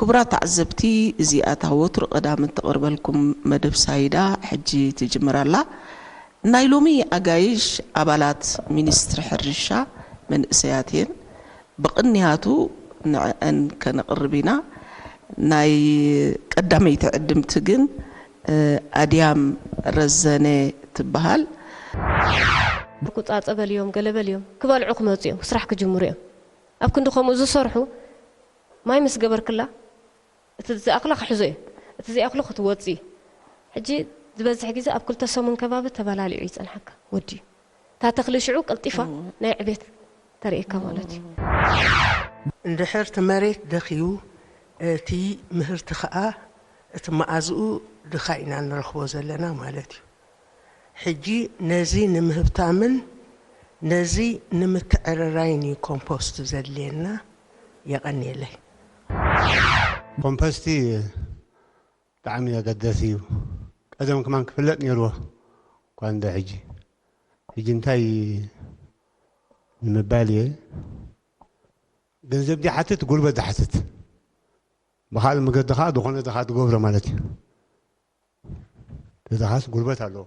ክቡራት ተዓዘብቲ፣ እዚኣ እታ ወትሩ ቀዳም እትቐርበልኩም መደብ ሳይዳ ሕጂ ትጅምር ኣላ። ናይ ሎሚ ኣጋይሽ ኣባላት ሚኒስትሪ ሕርሻ መንእሰያት እየን። ብቕንያቱ ንዕአን ከነቕርብ ኢና። ናይ ቀዳመይቲ ዕድምቲ ግን፣ እ፣ ኣድያም ረዘነ ትበሃል። ብቁጻጸ በልዮም፣ ገለ በልዮም፣ ክበልዑ ክመጹ እዮም፣ ስራሕ ክጅምሩ እዮም። ኣብ ክንዲ ከምኡ ዝሰርሑ፣ ማይ ምስ ገበርክላ፣ እቲ ዝኣኽላ ክሕዞ እዩ፣ እቲ ዘይኣኽሎ ክትወጽእ እዩ። ሕጂ ዝበዝሕ ግዜ ኣብ ክልተ ሰሙን ከባቢ ተበላሊዑ ይጸንሓካ፣ ወዲ እዩ። እታ ተኽሊ ሽዑ ቀልጢፋ እዎ። ናይ ዕቤት ተርእየካ ማለት እዩ። እንድሕር እቲ መሬት ደኽዩ፣ እቲ ምህርቲ ኸኣ እቲ መኣዝኡ ድኻ ኢና ንረኽቦ ዘለና ማለት እዩ። ሕጂ ነዚ ንምህብታምን ነዚ ንምትዕርራይን እዩ ኮምፖስት ዘድልየና። የቐንየለይ። ኮምፖስቲ ብጣዕሚ ኣገዳሲ እዩ። ቀደም ከማን ክፍለጥ ነይርዎ እኳ እንደ ሕጂ። ሕጂ እንታይ ንምባል እየ፣ ገንዘብ ድሓትት፣ ጉልበት ድሓትት። ብኻልእ መገዲ ኸዓ ዝኾነ ድኻ ትገብሮ ማለት እዩ። ድኻስ ጉልበት ኣለዎ።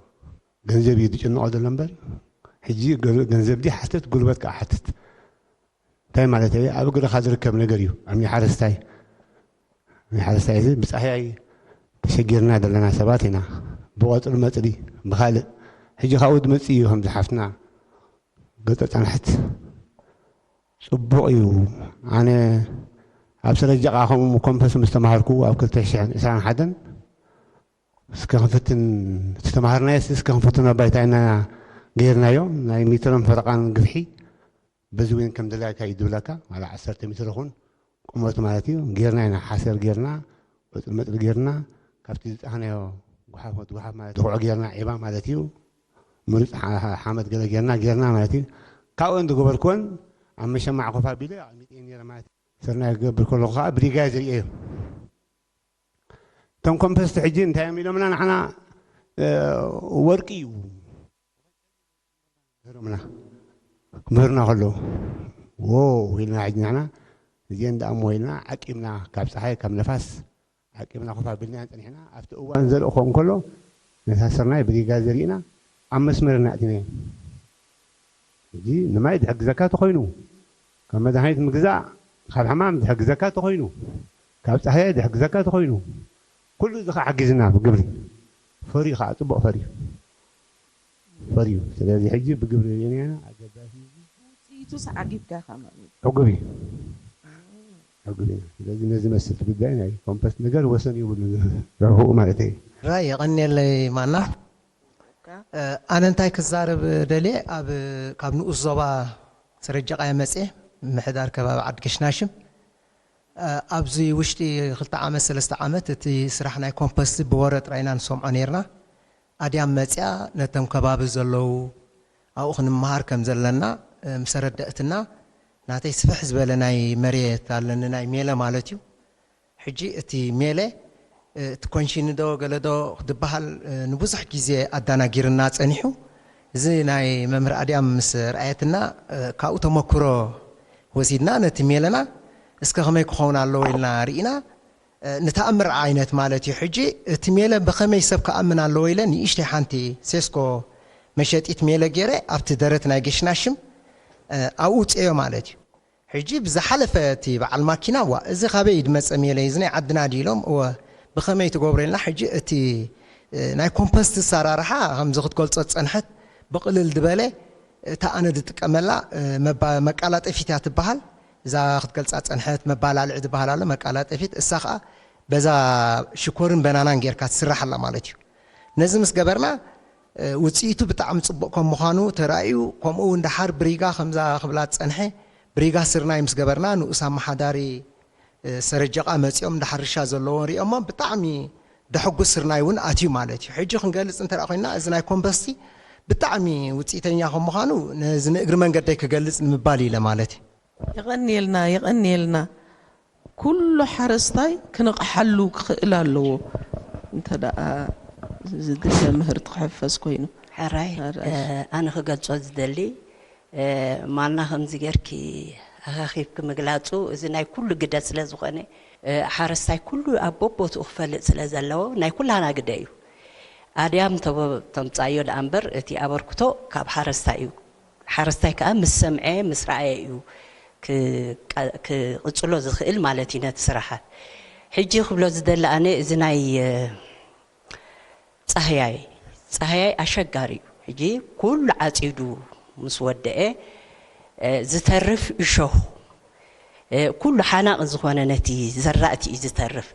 ገንዘብ እዩ ዝጭንቆ ዘሎ እምበር፣ ሕጂ ገ-፣ ገንዘብ ድሓትት፣ ጉልበት ከዓ ሓትት። እንታይ ማለት እየ? ኣብ እግርኻ ዝርከብ ነገር እዩ። ኣሚ ሓረስታይ፣ ኣሚ ሓረስታይ እዚ ብጻህያይ ተሸጊርና ዘለና ሰባት ኢና። ብቆጽሊ መጽሊ፣ ብኻልእ። ሕጂ ካብኡ ዝመጽእ እዩ ከምዚ ሓፍትና ገጸ ጻንሕት። ጽቡቕ እዩ። ኣነ ኣብ ሰረጀቓ ከምኡ ኮምፐስ ምስ ተማሃርኩ ኣብ ክልተ ሽሕን ዕስራን ሓደን እስከ ክንፍትን፣ እቲ ተማሃርናዮስ እስከ ክንፍትን ኣባይታ ኢና ጌርናዮ። ናይ ሜትሮን ፈረቓን ግፍሒ በዚ እውን ከም ድላይካ እዩ ዝብለካ፣ ዋላ ዓሰርተ ሜትሮ ይኹን ቁመት ማለት እዩ። ጌርና ኢና፣ ሓሰር ጌርና፣ ወጥሪ መጥሪ ጌርና፣ ካብቲ ዝጻሕናዮ ጉሓፍ፣ ወጥ ጉሓፍ ማለት ድኹዑ ጌርና፣ ዒባ ማለት እዩ። ምሩጽ ሓ-፣ ሓ-፣ ሓመድ ገለ ጌርና፣ ጌርና ማለት እዩ። ካብኡ ዝገበርኩወን ኣብ መሸማዕ ኮፍ ኣቢለ ኣቕሚጠ ነይረ ማለት እዩ። ስርናይ ክገብር ከለኹ ከዓ ብሪጋ እየ ዝርእዮ። እቶም ኮምፐስት ሕጂ እንታይ እዮም ኢሎምና ንዓና፣ እ፣ ወርቂ እዩ ምህሮምና። ክምህሩና ከለዉ፣ ዎ ኢልና ሕጂ ንዓና እዚአን ደኣ እሞ ኢልና ዓቂብና፣ ካብ ፀሓይ ካብ ነፋስ ዓቂብና ኮፍ ኣቢልና ኢና ፀኒሕና። ኣብቲ እዋን ዘርእኾ እንከሎ ነታ ስርናይ ብሪጋ ዘሪእና ኣብ መስመር እናእቲናዮ። ሕጂ ንማይ ዝሕግዘካ ተኾይኑ፣ ካብ መድሃኒት ምግዛእ፣ ካብ ሕማም ዝሕግዘካ ተኾይኑ፣ ካብ ጻህያይ ዝሕግዘካ ተኾይኑ፣ ኩሉ እዚ ኸዓ ሓጊዝና ብግብሪ። ፈርዩ ኸዓ፣ ጽቡቕ ፈርዩ። ፈርዩ። ስለዚ ሕጂ ብግብሪ ርኢናዮ ኢና። ኣገዳሲ እዩ። ውፅኢቱስ ዓጊብካ ኢኻ ማለት እዩ። ዕጉብ እዩ። ዕጉብ እዩ። ስለዚ ነዚ መስል እቲ ጉዳይ ናይ ኮምፖስት ነገር ወሰን ይብሉ ረብሕኡ ማለት እዩ። ራይ የቐንየለይ ማና። እ፣ ኣነ እንታይ ክዛረብ ደልየ፣ ኣብ፣ ካብ ንኡስ ዞባ ሰረጀቓ እየ መፅየ፣ ምምሕዳር ከባቢ ዓዲ ገሽናሽም። እ፣ ኣብዚ ውሽጢ ክልተ ዓመት፣ ሰለስተ ዓመት እቲ ስራሕ ናይ ኮምፖስት ብወረ ጥራይ ኢና ንሰምዖ ነይርና። ኣድያም መፅያ ነቶም ከባቢ ዘለዉ ኣብኡ ክንመሃር ከም ዘለና፣ እ፣ ምስ ኣረደእትና፣ ናተይ ስፍሕ ዝበለ ናይ መሬት ኣለኒ፣ ናይ ሜለ ማለት እዩ። ሕጂ እቲ ሜለ፣ እ፣ እቲ ኮንሽኒ ዶ ገለ ዶ ክድበሃል፣ እ፣ ንብዙሕ ግዜ ኣዳናጊርና ጸኒሑ። እዚ ናይ መምህር ኣድያም ምስ ረኣየትና፣ እ፣ ካብኡ ተመክሮ ወሲድና ነቲ ሜለና እስከ ከመይ ክኸውን ኣለዎ ኢልና ርኢና፣ እ፣ ንተኣምር ዓይነት ማለት እዩ። ሕጂ እቲ ሜለ ብኸመይ ሰብ ክኣምን ኣለዎ ኢለ ንእሽተይ ሓንቲ ሴስኮ መሸጢት ሜለ ገይረ ኣብቲ ደረት ናይ ገሽናሽም፣ እ፣ ኣብኡ ውፅኤዮ ማለት እዩ። ሕጂ ብዝሓለፈ እቲ በዓል ማኪና፣ "ዋ፣ እዚ ካበይ እዩ ዝመጸ ሜለ እዩ? እዚ ናይ ዓድና ድዩ?" ኢሎም፣ "እወ፣ ብኸመይ ትገብሮ?" ኢልና። ሕጂ እቲ፣ እ፣ ናይ ኮምፖስት ኣሰራርሓ ከምዚ ክትገልጾ ዝጸንሐት ብቕልል ዝበለ፣ እታ ኣነ ዝጥቀመላ፣ እ፣ መባ-፣ መቃላጠፊት እያ ትበሃል። እዛ ክትገልጻ ዝጸንሐት መባላልዒ ዝበሃል ኣሎ፣ መቃላጠፊት። እሳ ኸኣ በዛ ሽኮርን በናናን ጌርካ ትስራሕ ኣላ ማለት እዩ። ነዚ ምስ ገበርና፣ እ፣ ውጽኢቱ ብጣዕሚ ጽቡቕ ከም ምዃኑ ተራእዩ፣ ከምኡ እውን ደሓር ብሪጋ ከምዛ ክብላ ዝጸንሐ፣ ብሪጋ ስርናይ ምስ ገበርና፣ ንኡስ ኣመሓዳሪ፣ እ፣ ሰረጀቓ መጺኦም፣ እንዳ ሕርሻ ዘለዎም ሪኦሞ፣ ብጣዕሚ ደሐጉስ ስርናይ እውን ኣትዩ ማለት እዩ። ሕጂ ክንገልጽ እንተ ደኣ ኮይንና፣ እዚ ናይ ኮምበስቲ ብጣዕሚ ውጽኢተኛ ከም ምዃኑ፣ ነዚ ንእግሪ መንገደይ ክገልጽ ንምባል ኢለ ማለት እዩ። የቐንየልና፣ የቐንየልና። ኩሉ ሓረስታይ ክነቕሓሉ ክኽእል ኣለዎ። እንተ ደኣ ዝድለ ምህርቲ ክሕፈስ ኮይኑ። ሕራይ፣ ሕራይ። እ፣ ኣነ ክገልጾ ዝደሊ፣ እ፣ ማና ከምዚ ጌርኪ ኣኻኺብኪ ምግላጹ፣ እዚ ናይ ኩሉ ግደ ስለ ዝኾነ፣ እ፣ ሓረስታይ ኩሉ ኣብ በቦትኡ ክፈልጥ ስለ ዘለዎ ናይ ኩላና ግደ እዩ። ኣድያም ተቦ-፣ ተምጻዮ ደኣ እምበር እቲ ኣበርክቶ ካብ ሓረስታይ እዩ። ሓረስታይ ከኣ ምስ ሰምዐ፣ ምስ ረኣየ እዩ ክ-፣ ቃ-፣ ክቕጽሎ ዝኽእል ማለት እዩ ነቲ ስራሓት። ሕጂ ክብሎ ዝደሊ ኣነ እዚ ናይ፣ እ፣ ጻህያይ፣ ጻህያይ ኣሸጋሪ እዩ። ሕጂ ኩሉ ዓጺዱ ምስ ወደአ፣ እ፣ ዝተርፍ እሾኽ፣ እ፣ ኩሉ ሓናቕ ዝኾነ ነቲ ዘራእቲ እዩ ዝተርፍ።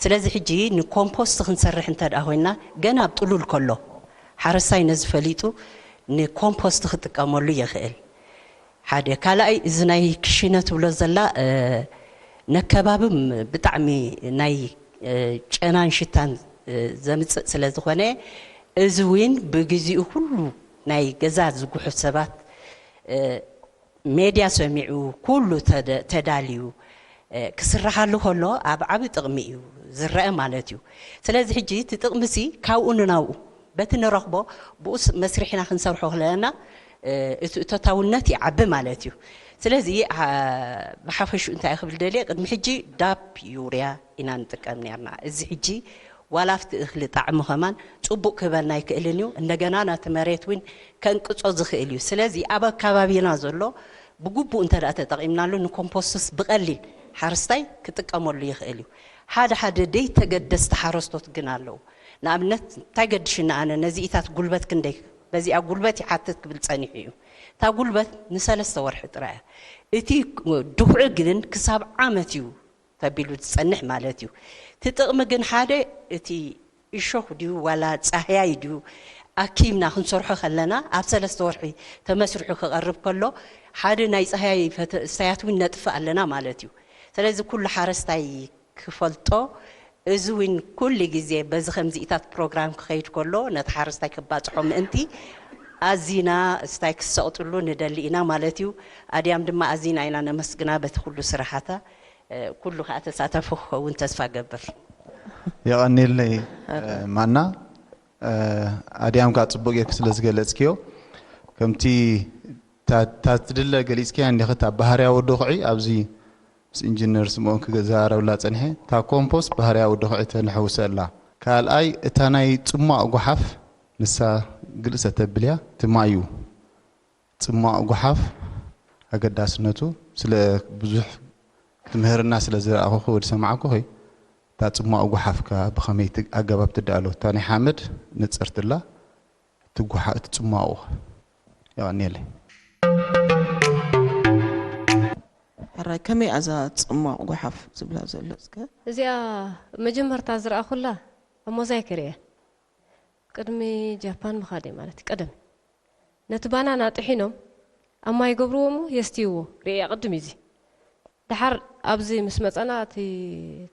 ስለዚ ሕጂ ንኮምፖስት ክንሰርሕ እንተ ደኣ ኮይንና፣ ገና ኣብ ጥሉል ከሎ፣ ሓረስታይ ነዚ ፈሊጡ ንኮምፖስት ክጥቀመሉ ይኽእል። ሓደ። ካልኣይ፣ እዚ ናይ ክሽነ ትብሎ ዘላ፣ እ፣ ነከባብም ብጣዕሚ ናይ፣ እ፣ ጨናን ሽታን፣ እ፣ ዘምጽእ ስለ ዝኾነ፣ እዚ እውን ብግዚኡ ኩሉ ናይ ገዛ ዝጉሑ ሰባት፣ እ፣ ሜድያ ሰሚዑ ኩሉ ተደ-፣ ተዳልዩ፣ እ፣ ክስረሓሉ ከሎ ኣብ ዓቢ ጥቕሚ እዩ ዝረአ ማለት እዩ። ስለዚ ሕጂ እቲ ጥቕሚሲ ካብኡ ንናብኡ በቲ ንረኽቦ ብኡ ስ-፣ መስሪሕና ክንሰርሖ ክለና፣ እ፣ እቲ እቶታውነት ይዓቢ ማለት እዩ። ስለዚ፣ ኣ፣ ብሓፈሽኡ እንታይ ክብል ደልየ፣ ቅድሚ ሕጂ ዳፕ ዩርያ ኢና ንጥቀም ነርና። እዚ ሕጂ ዋላ ኣብቲ እኽሊ ጣዕሚ ከማን ጽቡቕ ክህበና ኣይክእልን እዩ። እንደገና ናቲ መሬት እውን ከንቅጾ ዝኽእል እዩ። ስለዚ ኣብ ኣከባቢና ዘሎ ብግቡእ እንተ ደኣ ተጠቒምናሉ ንኮምፖስትስ ብቐሊል ሓረስታይ ክጥቀመሉ ይኽእል እዩ። ሓደ ሓደ ደይተገደስቲ ሓረስቶት ግን ኣለዉ። ንኣብነት እንታይ ገድሽኒ ኣነ ነዚኢታት ጉልበት ክንደይ በዚኣ ጉልበት ይሓትት ክብል ጸኒሑ እዩ። እታ ጉልበት ንሰለስተ ወርሒ ጥራይ እያ። እቲ ድኹዒ ግን ክሳብ ዓመት እዩ ተቢሉ ዝጸንሕ ማለት እዩ። እቲ ጥቕሚ ግን ሓደ እቲ እሾኽ ድዩ ዋላ ጻህያይ ድዩ ኣኪብና ክንሰርሖ ከለና ኣብ ሰለስተ ወርሒ ተመስሪሑ ክቐርብ ከሎ ሓደ ናይ ጻህያይ ፈተ-፣ እሳያት እውን ነጥፍእ ኣለና ማለት እዩ። ስለዚ ኩሉ ሓረስታይ ክፈልጦ፣ እዚ እውን ኩሉ ግዜ በዚ ከምዚኢታት ፕሮግራም ክኸይድ ከሎ ነቲ ሓረስታይ ክባጽሖ ምእንቲ ኣዚና ስታይ ክሰቕጥሉ ንደሊ ኢና ማለት እዩ። ኣድያም ድማ ኣዚና ኢና ነመስግና በቲ ኩሉ ስራሓታ። እ፣ ኩሉ ከኣ ተሳተፉ ክኸውን ተስፋ ገብር። የቐንየለይ፣ እ፣ ማና፣ እ፣ ኣድያም ከኣ ጽቡቕ ጌርኪ ስለ ዝገለጽክዮ፣ ከምቲ እታ፣ እታ ትድለ ገሊጽክያ እንዲኺ፣ እታ ባህርያዊ ድኹዒ ኣብዚ ምስ ኢንጂነር ስምኦን ክዘራረብላ ጸኒሐ፣ እታ ኮምፖስት ባህርያዊ ድኹዒ ተንሐውሰ ኣላ። ካልኣይ፣ እታ ናይ ጽሟቕ ጓሓፍ ንሳ ግልጽ ተብልያ፣ እቲ ማዩ ጽሟቕ ጓሓፍ ኣገዳስነቱ ስለ ብዙሕ ትምህርና ስለ ዝረኣኹኺ ወይ ዝሰማዕኩኺ፣ እታ ጽሟቕ ጓሓፍ ከኣ ብኸመይ ት-፣ ኣገባብ ትደኣሎ፣ እታ ናይ ሓመድ ንጽርትላ፣ እቲ ጓሓ-፣ እቲ ጽሟቑ። የቐንየለይ። ሕራይ፣ ከመይ እያ እዛ ጽሟቕ ጓሓፍ ዝብላ ዘሎ እስከ? እዚኣ መጀመርታ ዝረኣኹላ ኣብ ሞዛይክ እየ ርእየ። ቅድሚ ጃፓን ምኻደይ ማለት እዩ፣ ቀደም። ነቲ ባናና ጥሒኖም ኣብ ማይ ይገብርዎ እሞ የስትይዎ። ርእየ ቅድም እዩ እዚ። ደሓር ኣብዚ ምስ መጸና፣ እቲ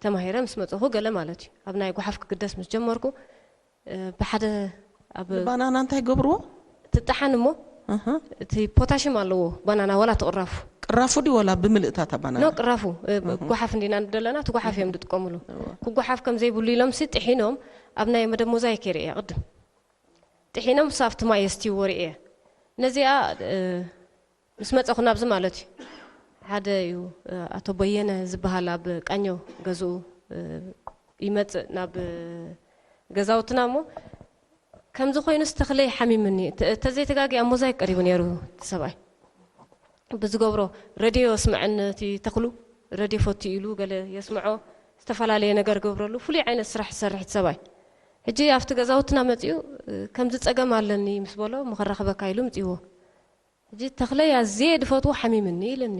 ተማሂረ ምስ መጸኹ ገለ ማለት እዩ። ኣብ ናይ ጓሓፍ ክግደስ ምስ ጀመርኩ፣ እ፣ ብሓደ ኣብ ንባናና እንታይ ገብርዎ? ትጠሓን እሞ፣ ኣሃ። እቲ ፖታሽም ኣለዎ ባናና፣ ዋላ ትቕራፉ። ቅራፉ ድዩ ዋላ ብምልእታ እታ ባናና? ኖ፣ ቅራፉ፣ እ፣ እህ። ጓሓፍ እንዲና ንደለና፣ እቲ ጓሓፍ እዮም ዝጥቀምሉ። እዋ። ክጓሓፍ ከም ዘይብሉ ኢሎምሲ ጥሒኖም ኣብ ናይ መደብ ሞዛይክ የርእያ ቅድም። ጥሒኖም ሳብቲ ማይ የስትይዎ ርእየ። ነዚኣ፣ እ፣ ምስ መጸኹ ናብዚ ማለት እዩ። ሓደ እዩ፣ እ፣ ኣቶ በየነ ዝበሃል ኣብ ቃኘው ገዝኡ፣ እ፣ ይመጽእ ናብ፣ እ፣ ገዛውትና እሞ፣ ከምዚ ኮይኑስ ተኽለይ ሓሚምኒ። ተ-፣ ተዘይተጋጊ ኣብ ሞዛይክ ቀሪቡ ነይሩ እቲ ሰብኣይ። ብዝገብሮ ረድዮ የስምዐኒ እቲ ተኽሉ፣ ረድዮ ፈቱ ኢሉ ገለ የስምዖ፣ ዝተፈላለየ ነገር ገብረሉ፣ ፍሉይ ዓይነት ስራሕ ዝሰርሕ እቲ ሰብኣይ። ሕጂ ኣብቲ ገዛውትና መጺኡ፣ እ፣ ከምዚ ጸገም ኣለኒ ምስ በሎ፣ "እሞ ከራኽበካ" ኢሉ ምጺእዎ። ሕጂ ተኽለይ ኣዝየ ድፈትዎ ሓሚምኒ ኢልኒ።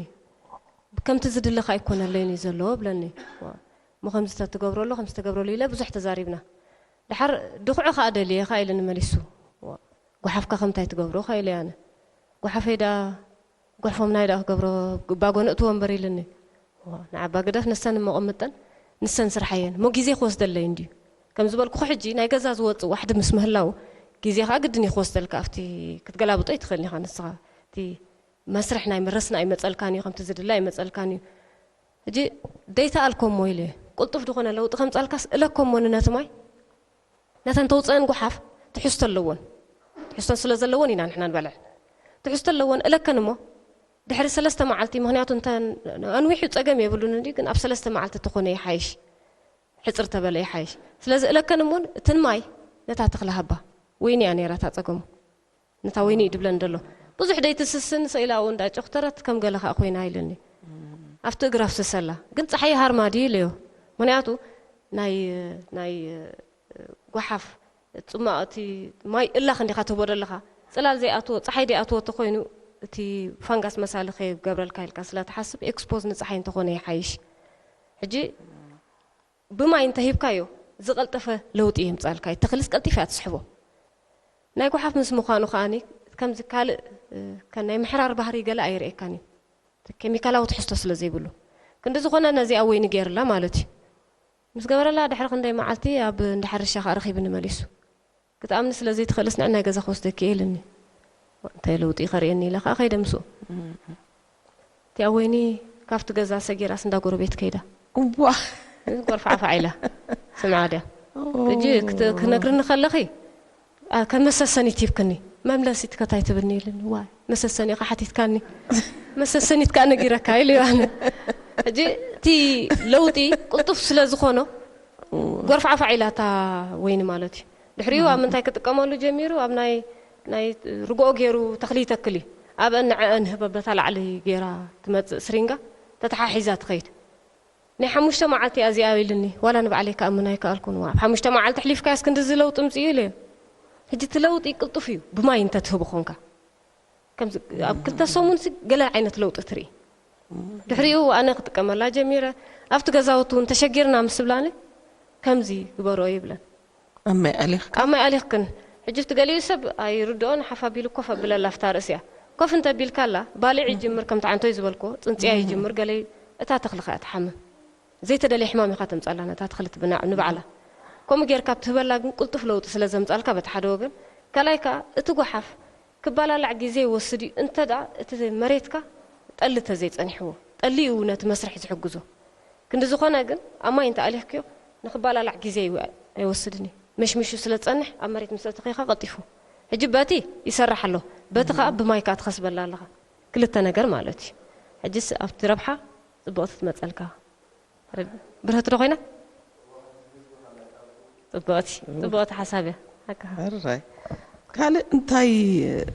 ከምቲ ዝድለኻ ኣይኮነለይን እዩ ዘሎ ብለኒ። ዋ፣ እሞ ከምዚ ተትገብረሉ፣ ከምዚ ተገብረሉ ኢለ ብዙሕ ተዛሪብና። ደሓር ድኹዒ ከኣ ደልየ ከኣ ኢልኒ መሊሱ። ዋ፣ ጓሓፍካ ከምታይ ትገብሮ ከኣ ኢለ ኣነ። ጓሓፈይ ደኣ፣ ጓሕፎም ናይ ደኣ ክገብሮ፣ ባጎ ነእትዎ እምበር ኢልኒ። ዋ፣ ንዓባ ግደፍ፣ ንሰን እሞ ቅምጠን፣ ንሰን ስርሓየን። እሞ ግዜ ክወስደለይ እንድዩ። ከም ዝበልኩኹ ሕጂ ናይ ገዛ ዝወጽእ ዋሕዲ ምስ ምህላው፣ ግዜ ከኣ ግድን እዩ ክወስደልካ። ኣብቲ ክትገላብጦ ኣይትኽእልን ኢኻ ንስኻ። እቲ መስርሕ ናይ ምርስና ኣይመጸልካን እዩ፣ ከምቲ ዝድለ ኣይመጸልካን እዩ። ሕጂ ደይተኣልኮሞ ኢለ፣ ቅልጡፍ ዝኾነ ለውጢ ከምጻልካስ እለኮሞ ንነቲ ማይ። ነተን ተውጽአን ጓሓፍ ትሕዝቶ ኣለወን። ትሕዝቶ ስለ ዘለወን ኢና ንሕና ንበልዐን። ትሕዝቶ ኣለወን፣ እለከን እሞ። ድሕሪ ሰለስተ መዓልቲ፣ ምኽንያቱ እንተ ኣንዊሑ ጸገም የብሉን እንዲ፣ ግን ኣብ ሰለስተ መዓልቲ ተኾነ ይሓይሽ፣ ሕጽር ተበለ ይሓይሽ። ስለዚ እለከን እሙን እትን ማይ ነታ ተኽሊ ሃባ፣ ወይኒ እያ ነይራ እታ ጸገሙ። ነታ ወይኒ እዩ ድብለን ደሎ። ብዙሕ ደይትስስን፣ ሰኢላ እውን ዳጨኹተረት ከም ገለ ኸኣ ኮይና ኢልኒ። ኣብቲ እግራ ኣፍስሰላ። ግን ጸሓይ ሃርማ ድዩ ኢለዮ። ምኽንያቱ ናይ፣ ናይ ጓሓፍ ጽማቕ እቲ ማይ እላኽ እንዲኻ ትህቦ ደለኻ። ጽላል ዘይኣትዎ፣ ጸሓይ ዘይኣትዎ ተኾይኑ እቲ ፋንጋስ መሳሊ ከይገብረልካ ኢልካ ስለ ትሓስብ ኤክስፖዝ ንጸሓይ እንተኾነ ይሓይሽ። ሕጂ ብማይ እንተሂብካዮ ዝቐልጠፈ ለውጢ የምጻልካ እዩ። ተኽልስ ቀልጢፋ እያ ትስሕቦ። ናይ ጓሓፍ ምስ ምዃኑ ከኣኒ ከምዚ ካልእ፣ እ፣ ከም ናይ ምሕራር ባህሪ ገለ ኣይርእየካን እዩ። ኬሚካላዊ ትሕዝቶ ስለ ዘይብሉ። ክንዲ ዝኾነ ነዚኣ ወይኒ ገይርላ ማለት እዩ። ምስ ገበረላ ድሕሪ ክንደይ መዓልቲ ኣብ እንዳ ሕርሻ ከኣ ረኺብኒ መሊሱ። ክትኣምኒ ስለ ዘይትኽእልስ ንዕናይ ገዛ ክወስደኪ እየ ኢልኒ። እንታይ ለውጢ ከርእየኒ ኢለ ከኣ ከይደ ምስኡ። እቲኣ ወይኒ ካብቲ ገዛ ሰጊራስ እንዳ ጎረቤት ከይዳ። እዋ። ጎርፋዕፋዕ ኢላ። ስምዓ ድያ? ሕጂ ክት-፣ ክነግርኒ ከለኺ፣ ኣ፣ ከም መሰሰኒት ሂብክኒ። መምለሲት ከታይ ትብልኒ ኢልኒ። ዋይ፣ መሰሰኒ ኢኻ ሓቲትካኒ። መሰሰኒት ከኣ ነጊረካ ኢሉ ኣነ። ሕጂ እቲ ለውጢ ቅልጡፍ ስለ ዝኾኖ፣ ጎርፋዕፋዕ ኢላ እታ ወይኒ ማለት እዩ። ድሕሪኡ ኣብ ምንታይ ክጥቀመሉ ጀሚሩ? ኣብ ናይ፣ ናይ ርግኦ ገይሩ ተኽሊ ይተክል እዩ። ኣብአን ንዐአን ህበ በታ ላዕሊ ገይራ ትመጽእ ስሪንጋ ተተሓሒዛ ትኸይድ። ናይ ሓሙሽተ መዓልቲ እያ እዚኣ ኢልኒ። ዋላ ንባዕለይ ክኣምን ኣይከኣልኩን። ዋ፣ ኣብ ሓሙሽተ መዓልቲ ኣሕሊፍካያስ ክንድዚ ለውጢ ምጽኡ ኢለዮ። ሕጂ እቲ ለውጢ ቅልጡፍ እዩ፣ ብማይ እንተትህቦ ኾንካ። ከምዚ ኣብ ክልተ ሰሙንሲ ገለ ዓይነት ለውጢ ትርኢ። ድሕሪኡ ኣነ ክጥቀመላ ጀሚረ። ኣብቲ ገዛውቲ እውን ተሸጊርና ምስ ብላኒ፣ ከምዚ ግበሮ ይብለን። ኣብ ማይ ኣሊኽካ? ኣብ ማይ ኣሊኽክን። ሕጂ እቲ ገሊኡ ሰብ ኣይርድኦን፣ ሓፍ ኣቢሉ ኮፍ ኣብለላ ኣብታ ርእሲኣ። ኮፍ እንተቢልካላ፣ ባልዕ ይጅምር፣ ከምቲ ዓንቶ እዩ ዝበልክዎ፣ ጽንጽያ ይጅምር፣ ገለ እታ ተኽሊ ከኣ ትሓምም። ዘይተደልየ ሕማም ኢኻ ተምጻላ ነታ ተኽሊ ትብናዕ ንባዕላ። ከምኡ ጌርካ ብትህበላ ግን ቅልጡፍ ለውጢ ስለ ዘምጻልካ በቲ ሓደ ወገን፣ ካልኣይ ከኣ እቲ ጓሓፍ ክባላላዕ ግዜ ይወስድ እዩ እንተ ደኣ እቲ መሬትካ ጠሊ ተዘይጸኒሕዎ። ጠሊ እዩ ነቲ መስርሕ ዝሕግዞ። ክንዲ ዝኾነ ግን ኣብ ማይ እንተ ኣሊኽክዮ ንኽባላላዕ ግዜ ይው-፣ ኣይወስድን እዩ። መሽሚሹ ስለ ዝጸንሕ ኣብ መሬት ምስ ኣእተኽዮ ከኣ ቀልጢፉ። ሕጂ በቲ ይሰርሕ ኣሎ፣ በቲ ከኣ ብማይ ከኣ ትኸስበላ ኣለኻ። ክልተ ነገር ማለት እዩ። ሕጅስ ኣብቲ ረብሓ ጽብቕቲ ትመጸልካ። ብርህቲ ዶ ኮይና? ጽብቕቲ፣ ጽብቕቲ ሓሳብ እያ። ሓቅኻ። ሕራይ። ካልእ እንታይ፣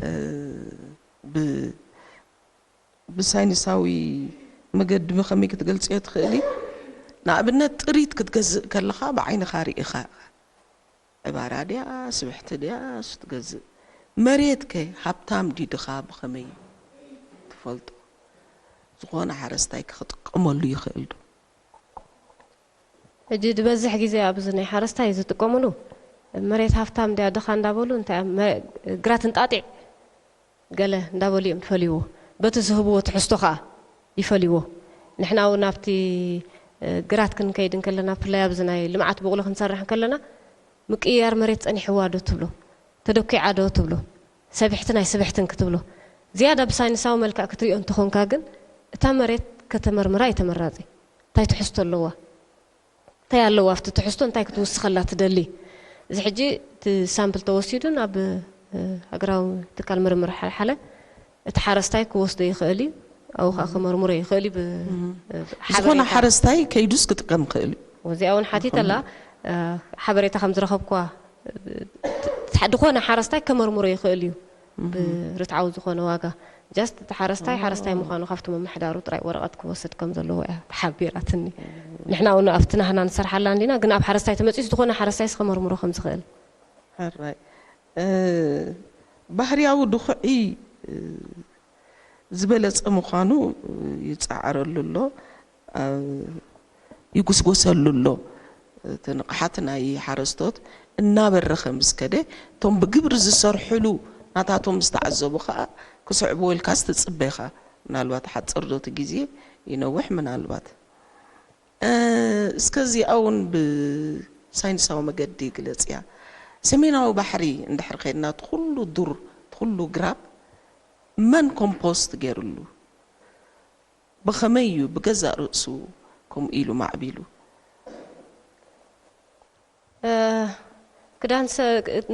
እ፣ ብ-፣ ብሳይንሳዊ መገዲ ብኸመይ ክትገልጽዮ ትኽእሊ? ንኣብነት ጥሪት ክትገዝእ ከለኻ ብዓይንኻ ርኢኻ። ዕባራ ድያስ ብሕቲ ድያስ ትገዝእ? መሬት ከ ሃብታም ድዩ ድኻ ብኸመይ ትፈልጦ? ዝኾነ ሓረስታይ ከ ክጥቀመሉ ይኽእል ዶ? ሕጂ ዝበዝሕ ግዜ ኣብዚ ናይ ሓረስታይ ዝጥቀምሉ መሬት ሃብታም ድያ ድኻ እንዳበሉ እንታይ መ-፣ ግራት እንጣጢዕ ገለ እንዳበሉ እዮም ዝፈልይዎ። በቲ ዝህብዎ ትሕዝቶ ኸኣ ይፈልይዎ። ንሕና እውን ኣብቲ፣ እ፣ ግራት ክንከይድ እንከለና፣ ብፍላይ ኣብዚ ናይ ልምዓት ብቑሊ ክንሰርሕ እንከለና፣ ምቅይያር መሬት ጸኒሕዋ ዶ ትብሎ፣ ተደኲዓ ዶ ትብሎ፣ ሰቢሕትን ኣይስብሕትን ክትብሎ፣ ዝያዳ ብሳይንሳዊ መልክዕ ክትሪኦ እንተኾንካ ግን፣ እታ መሬት ከተመርምራ እዩ ተመራጺ። እንታይ ትሕዝቶ ኣለዋ? እንታይ ኣለዋ ኣብቲ ትሕዝቶ፣ እንታይ ክትውስኸላ ትደሊ? እዚ ሕጂ እቲ ሳምፕል ተወሲዱ ናብ፣ እ፣ ሃገራዊ ትካል ምርምር ሓልሓለ እቲ ሓረስታይ ክወስዶ ይኽእል እዩ። ኣብኡ ኸኣ ክመርምሮ ይኽእል እዩ። ብ-፣ እም። እ፣ ዝኾነ ሓበሬታ። ሓረስታይ ከይዱስ ክጥቀም ይኽእል እዩ። እዚኣ እውን ሓቲተላ፣ ዝኾነ። እ፣ ሓበሬታ ከም ዝረኸብኩዋ፣ እ፣ ት-፣ ዝኾነ ሓረስታይ ከመርምሮ ይኽእል እዩ። እም። ብርትዓዊ ዝኾነ ዋጋ። ጃስት እቲ ሓረስታይ፣ ኦ። ሓረስታይ ምዃኑ ካብቲ ምምሕዳሩ ጥራይ ወረቐት ክወስድ ከም ዘለዎ እያ ተሓቢራትኒ። እም። ንሕና እውን ኣብቲ ናህና ንሰርሓላ እንዲና፣ ግን ኣብ ሓረስታይ ተመጺኡስ ዝኾነ ሓረስታይስ ከመርምሮ ከም ዝኽእል። ሕራይ። እ፣ ባህርያዊ ድኹዒ፣ እ፣ ዝበለጸ ምዃኑ ይጸዓረሉ ኣሎ፣ ኣብ፣ ይጉስጎሰሉ ኣሎ። እቲ ንቕሓት ናይ ሓረስቶት እናበረኸ ምስ ከደ፣ እቶም ብግብሪ ዝሰርሕሉ ናታቶም ምስ ተዓዘቡ ኸኣ፣ ክስዕብዎ ኢልካስ ትጽበ ኢኻ። ምናልባት ሓጽር ዶ እቲ ግዜ ይነውሕ ምናልባት። እ፣ እስከ እዚኣ እውን ብሳይንሳዊ መገዲ ግለጽያ። ሰሜናዊ ባሕሪ እንድሕር ኸይድና፣ እቲ ኹሉ ዱር፣ እቲ ኹሉ ግራብ መን ኮምፖስት ገይርሉ? ብኸመይ እዩ ብገዛእ ርእሱ ከምኡ ኢሉ ማዕቢሉ? እ፣ ክዳን ሰ-፣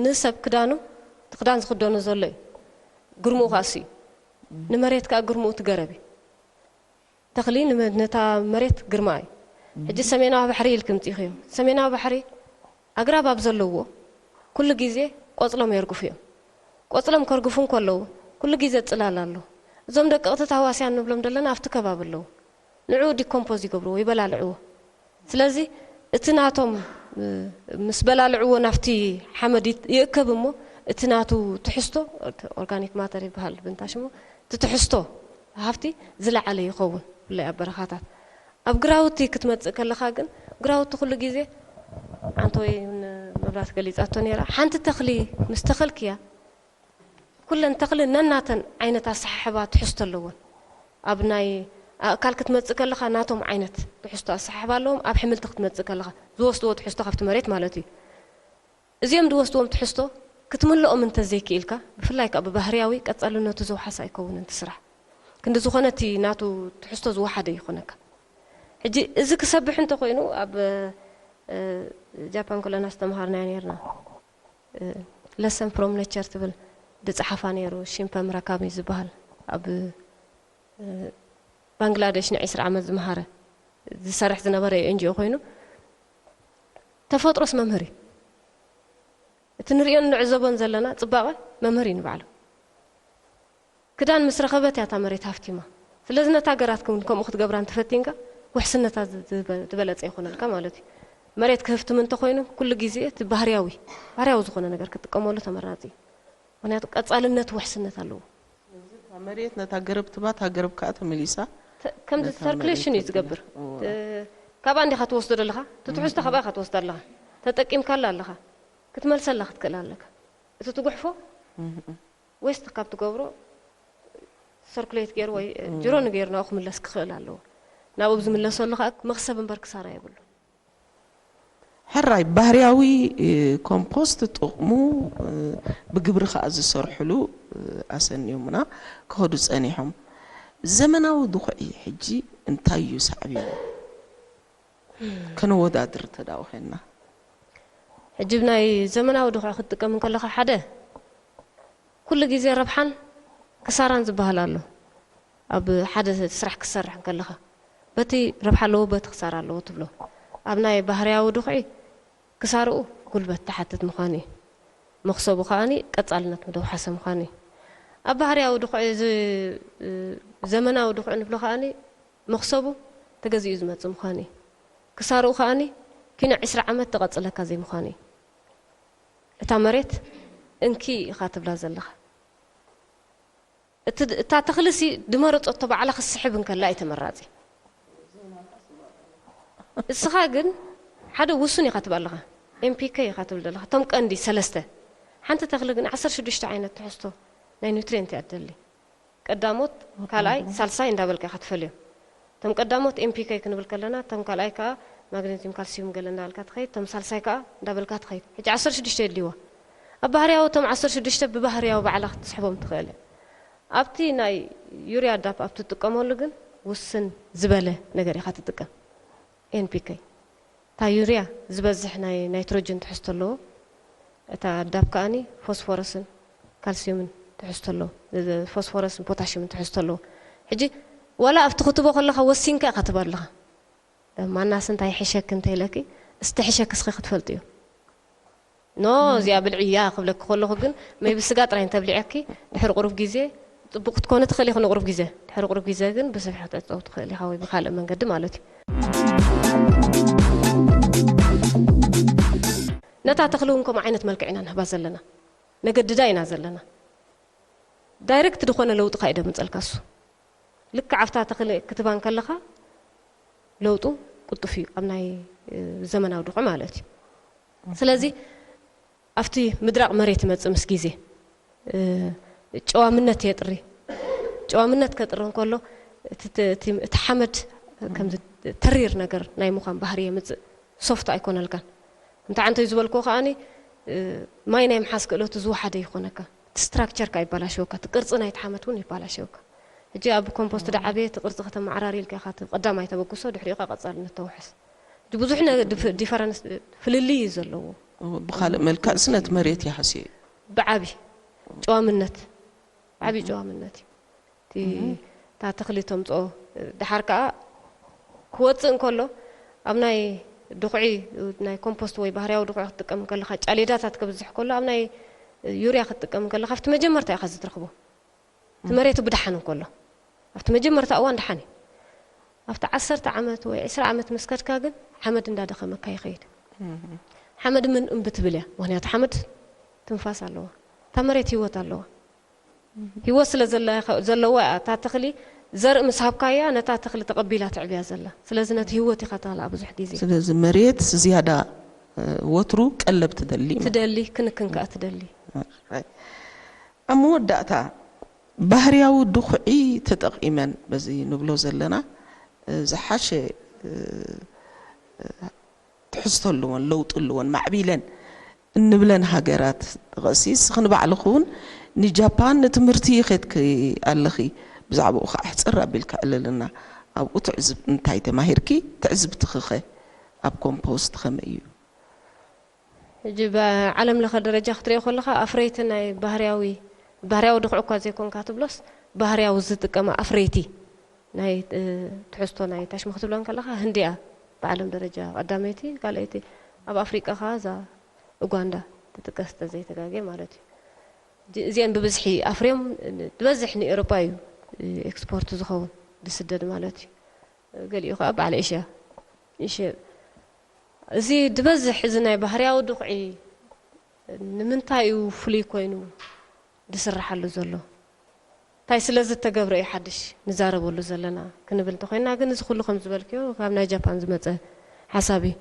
ንሰብ ክዳኑ፣ እቲ ክዳን ዝኽደኖ ዘሎ እዩ። ግርምኡ ኻስ እዩ። ንመሬት ከኣ ግርምኡ ትገረብ እዩ። ተኽሊ ንመ-፣ ነታ መሬት ግርማ እዩ። ሕጂ ሰሜናዊ ባሕሪ ኢልኪ ምጺእኽዮ። ሰሜናዊ ባሕሪ ኣግራብ ኣብ ዘለዎ ኩሉ ግዜ ቆጽሎም የርግፉ እዮም። ቆጽሎም ከርግፉ እንከለዉ ኩሉ ግዜ ጽላል ኣሎ። እዞም ደቀቕቲ ታህዋስያን ንብሎም ዘለና ኣብቲ ከባቢ ኣለዉ። ንዕኡ ዲኮምፖዝ ይገብርዎ፣ ይበላልዕዎ። ስለዚ እቲ ናቶም፣ እ፣ ምስ በላልዕዎ ናብቲ ሓመድ ይት-፣ ይእከብ እሞ እቲ ናቱ ትሕዝቶ፣ ኦርጋኒክ ማተር ይበሃል ብንታ ሽሙ፣ እቲ ትሕዝቶ ሃፍቲ ዝለዓለ ይኸውን። ብፍላይ ኣብ በረኻታት። ኣብ ግራውቲ ክትመጽእ ከለኻ ግን፣ ግራውቲ ኩሉ ግዜ፣ ኣንተ ወይ እውን መብራት ገሊጻቶ ነይራ፣ ሓንቲ ተኽሊ ምስ ተኸልክያ፣ ኩለን ተኽሊ ነናተን ዓይነት ኣሰሓሕባ ትሕዝቶ ኣለወን። ኣብ ናይ ኣእካል ክትመጽእ ከለኻ ናቶም ዓይነት ትሕዝቶ ኣሰሓሕባ ኣለዎም። ኣብ ሕምልቲ ክትመጽእ ከለኻ ዝወስድዎ ትሕዝቶ ካብቲ መሬት ማለት እዩ። እዚኦም ዝወስድዎም ትሕዝቶ ክትምልኦም እንተዘይክኢልካ፣ ብፍላይ ከኣ ብባህርያዊ ቀጻልነቱ ዝወሓሰ ኣይከውንን እቲ ስራሕ። ክንዲ ዝኾነ እቲ ናቱ ትሕዝቶ ዝወሓደ ይኾነካ። ሕጂ እዚ ክሰብሕ እንተኾይኑ ኣብ፣ እ፣ ጃፓን ከለና ዝተምሃርናዮ ነይርና። እ፣ ለሰን ፍሮም ኔቸር ትብል ዝጸሓፋ ነይሩ፣ ሽምፐ ሙራካሚ ዝበሃል ኣብ፣ እ፣ ባንግላደሽ ንዒስራ ዓመት ዝመሃረ ዝሰርሕ ዝነበረ ኤንጂኦ ኮይኑ፣ ተፈጥሮስ መምህር እዩ። እቲ ንርእዮን ንዕዘቦን ዘለና ጽባቐ መምህር እዩ ንባዕሉ። ክዳን ምስ ረኸበት እያ እታ መሬት ሃፍቲማ። ስለዚ ነታ ገራትካ እውን ከምኡ ክትገብራ እንተፈቲንካ፣ ውሕስነታ ዝ-፣ ዝ-፣ ዝበለጸ ይኾነልካ ማለት እዩ። መሬት ክህፍትም እንተኾይኑ፣ ኩሉ ግዜ እቲ ባህርያዊ፣ ባህርያዊ ዝኾነ ነገር ክትጥቀመሉ ተመራጺ እዩ። ምኽንያቱ ቀጻልነት ውሕስነት ኣለዎ። ስለዚ እታ መሬት ነታ ገረብ ትባ፣ እታ ገረብ ከኣ ተመሊሳ ተ-፣ ከምዚ ነታ ሰርኩሌሽን እዩ መሬት ዝገብር። ትብላ። እወ። እ-፣ ካብኣ እንዲኻ ትወስዶ ዘለኻ፣ እቲ ትሕዝቶ እም። ካብኣ ኢኻ ትወስዶ ኣለኻ። ተጠቂምካላ ኣለኻ። ክትመልሰላ ክትክእል ኣለካ። እቲ ትጉሕፎ እም። ዌስት ካብ ትገብሮ ሰርኩሌት ገይሩ ወይ፣ እ፣ እም። ጅሮ ንገይሩ ናብኡ ክምለስ ክኽእል ኣለዎ። ናብኡ ብዝምለሰሉ ከኣ መኽሰብ እምበር ክሳራ የብሉ። ሕራይ ባህርያዊ፣ እ፣ ኮምፖስት ጥቕሙ፣ እ፣ ብግብሪ ከኣ ዝሰርሕሉ፣ እ፣ ኣሰንዮምና ክኸዱ ጸኒሖም። ዘመናዊ ድኹዒ ሕጂ እንታይ እዩ ሳዕቤኑ? ከነወዳድር እንተ ደኣ ኾይንና። ሕጂ ብናይ ዘመናዊ ድኹዒ ክትጥቀም እንከለኻ ሓደ ኩሉ ግዜ ረብሓን ክሳራን ዝበሃል ኣሎ። ኣብ ሓደ ስራሕ ክትሰርሕ እንከለኻ በቲ ረብሓ ኣለዎ፣ በቲ ክሳራ ኣለዎ ትብሎ። ኣብ ናይ ባህርያዊ ድኹዒ ክሳርኡ ጉልበት ትሓትት ምዃኑ እዩ። መኽሰቡ ከኣኒ ቀጻልነት ምደውሓሰ ምዃኑ እዩ። ኣብ ባህርያዊ ድኹዒ እዚ፣ እ፣ ዘመናዊ ድኹዒ ንብሎ ከኣኒ መኽሰቡ ተገዚኡ ዝመጽእ ምዃኑ እዩ። ክሳርኡ ከኣኒ ኪኖ ዕስራ ዓመት ተቐጽለካ ዘይምዃኑ እዩ። እታ መሬት እንኪ ኢኻ ትብላ ዘለኻ። እቲ፣ እታ ተኽልሲ ድመረጸቶ ባዕላ ክትስሕብ እንከላ እዩ ተመራጺ። እስኻ ግን ሓደ ውሱን ኢኻ ትብል ኣለኻ። ኤንፒኬ ኢኻ ትብል ዘለኻ። እቶም ቀንዲ ሰለስተ። ሓንቲ ተኽሊ ግን ዓሰርተ ሽዱሽተ ዓይነት ትሕዝቶ ናይ ኒውትሪየንት እያ ትደሊ። ቀዳሞት፣ ካልኣይ፣ ሳልሳይ እንዳበልካ ኢኻ ትፈልዮም። እቶም ቀዳሞት ኤንፒኬ ክንብል ከለና፣ እቶም ካልኣይ ከኣ ማግኔዚየም፣ ካልሲዩም ገለ እንዳበልካ ትኸይድ፣ እቶም ሳልሳይ ከኣ እንዳበልካ ትኸይድ። ሕጂ ዓሰርተ ሽዱሽተ የድልይዋ። ኣብ ባህርያዊ እቶም ዓሰርተ ሽዱሽተ ብባህርያዊ ባዕላ ክትስሕቦም ትኽእል እያ። ኣብቲ ናይ ዩርያ ዳፕ ኣብ ትጥቀመሉ ግን ውስን ዝበለ ነገር ኢኻ ትጥቀም። ኤንፒኬ። እታ ዩርያ ዝበዝሕ ናይ ናይትሮጅን ትሕዝቶ ኣለዎ። እታ ዳፕ ከኣኒ ፎስፎረስን ካልሲዩምን ትሕዝቶ ኣለዎ። ፎስፎረስን ፖታሽዩምን ትሕዝቶ ኣለዎ። ሕጂ ዋላ ኣብቲ ክትቦ ከለኻ ወሲንካ ኢኻ ትህባ ኣለኻ። ማናስ እንታይ ይሕሸኪ እንተኢለኪ፣ እስቲ ሕሸኪ እስኺ ክትፈልጥዮ። ኖ፣ እዚኣ ብልዕያ ክብለኪ ከለኹ ግን፣ ሜይቢ ስጋ ጥራይ እንተብሊዐኪ፣ ድሕሪ ቁሩብ ግዜ፣ ጽቡቕ ክትኮኒ ትኽእሊ ኢኺ ንቁሩብ ግዜ። ድሕሪ ቁሩብ ግዜ ግን ብስፍሒ ክትዕጸዊ ትኽእሊ ኢኻ ወይ ብኻልእ መንገዲ ማለት እዩ። ነታ ተኽሊ እውን ከምኡ ዓይነት መልክዕ ኢና ንህባ ዘለና። ነገድዳ ኢና ዘለና። ዳይሬክት ዝኾነ ለውጢ ከኣ እዩ ደምጸልካ እሱ። ልክዕ ኣብታ ተኽሊ ክትባ እንከለኻ ለውጡ ቅልጡፍ እዩ፣ ኣብ ናይ፣ እ፣ ዘመናዊ ድኹዒ ማለት እዩ። ስለዚ ኣብቲ ምድራቕ መሬት ይመጽእ ምስ ግዜ፣ እ፣ ጨዋምነት የጥሪ። ጨዋምነት ከጥሪ እንከሎ እቲ፣ እቲ፣ እቲ፣ እቲ ሓመድ ከምዚ ተሪር ነገር ናይ ምዃን ባህሪ የምጽእ። ሶፍት ኣይኮነልካን። እንታይ ዓንተይ ዝበልክዎ ከኣኒ፣ እ፣ ማይ ናይ ምሓዝ ክእለቱ ዝወሓደ ይኾነካ። እቲ ስትራክቸርካ ይባላሸወካ፣ እቲ ቅርጺ ናይቲ ሓመድ እውን ይባላሸወካ። ሕጂ ኣብ ኮምፖስት ደዓበየ እቲ ቅርጺ ከተመዓራሪ ኢልካ ኢኻ እቲ ቀዳማይ ተበግሶ፣ ድሕሪኡ ከኣ ቀጻልነት ተውሕስ። እቲ ብዙሕ ነ-፣ ዲፍ-፣ ዲፈረንስ፣ ፍልልይ እዩ ዘለዎ። ብኻልእ መልክዕ ስነት መሬት ይሃስዮ እዩ። ብዓቢ ጨዋምነት፣ ዓቢ ጨዋምነት እዩ። እቲ እታ ተኽሊ ተምፅኦ። ድሓር ከዓ ክወፅእ እንከሎ ኣብ ናይ ድኹዒ፣ ናይ ኮምፖስት ወይ ባህርያዊ ድኹዒ ክትጥቀም ከለኻ፣ ጫሌዳታት ከብዝሕ ከሎ ኣብ ናይ ዩርያ ክትጥቀም ከለኻ ኣብቲ መጀመርታ ኢኻ ዝትረኽቦ። እቲ መሬቱ ብድሓን እንከሎ ኣብቲ መጀመርታ እዋን ድሓን እዩ። ኣብቲ ዓሰርተ ዓመት ወይ ዕስራ ዓመት ምስ ከድካ ግን ሓመድ እንዳደኸመካ ይኸይድ። ሓመድ ምን እምቢ ትብል እያ፣ ምክንያቱ ሓመድ ትንፋስ ኣለዋ፣ እታ መሬት ህይወት ኣለዋ። ህይወት ስለ ዘለዋ እታ ተኽሊ፣ ዘርኢ ምስ ሃብካያ ነታ ተኽሊ ተቐቢላ ትዕብያ ዘላ። ስለዚ ነቲ ህይወት ኢኻ ተኽላ ብዙሕ ግዜ ስለዚ መሬት ዝያዳ ወትሩ ቀለብ ትደሊ። ትደሊ፣ ክንክን ከኣ ትደሊ። ኣብ መወዳእታ ባህርያዊ ድኹዒ ተጠቒመን በዚ ንብሎ ዘለና ዝሓሸ ትሕዝቶ ኣለዎን ለውጢ ኣለዎን ማዕቢለን እንብለን ሃገራት ጥቐሲ። እስኺ ንባዕልኺ እውን ንጃፓን ንትምህርቲ ከድኪ ኣለኺ። ብዛዕባኡ ከዓ ሕፅር ኣቢልኪ ኣዕልልና። ኣብኡ ትዕዝብ እንታይ ተማሂርኪ? ትዕዝብትኺ ኸ ኣብ ኮምፖስት ከመይ እዩ? ሕጂ ብዓለም ለኸ ደረጃ ክትሪኦ ከለኻ ኣፍረይቲ ናይ ባህርያዊ ባህርያዊ ድኹዒ እኳ ዘይኮንካ ትብሎስ ባህርያዊ ዝጥቀማ ኣፍረይቲ ናይ ትሕዝቶ ናይ ታሽሙ ክትብለን ከለኻ ህንዲ እያ ብዓለም ደረጃ ቀዳመይቲ ካልኣይቲ። ኣብ ኣፍሪቃ ከኣ እዛ ኡጋንዳ ትጥቀስ ተዘይተጋግየ ማለት እዩ። እዚአን ብብዝሒ ኣፍርዮም ዝበዝሕ ንኤውሮጳ እዩ ኤክስፖርት ዝኸውን ዝስደድ ማለት እዩ። ገሊኡ ከዓ በዓል ኤሽያ ይሸ እዚ ዝበዝሕ እዚ ናይ ባህርያዊ ድኹዒ ንምንታይ እዩ ፍሉይ ኮይኑ ዝስርሓሉ ዘሎ? እንታይ ስለ ዝተገብረ እዩ ሓድሽ ንዛረበሉ ዘለና ክንብል እንተኮይና ግን እዚ ኩሉ ከም ዝበልክዮ ካብ ናይ ጃፓን ዝመፀ ሓሳብ እዩ።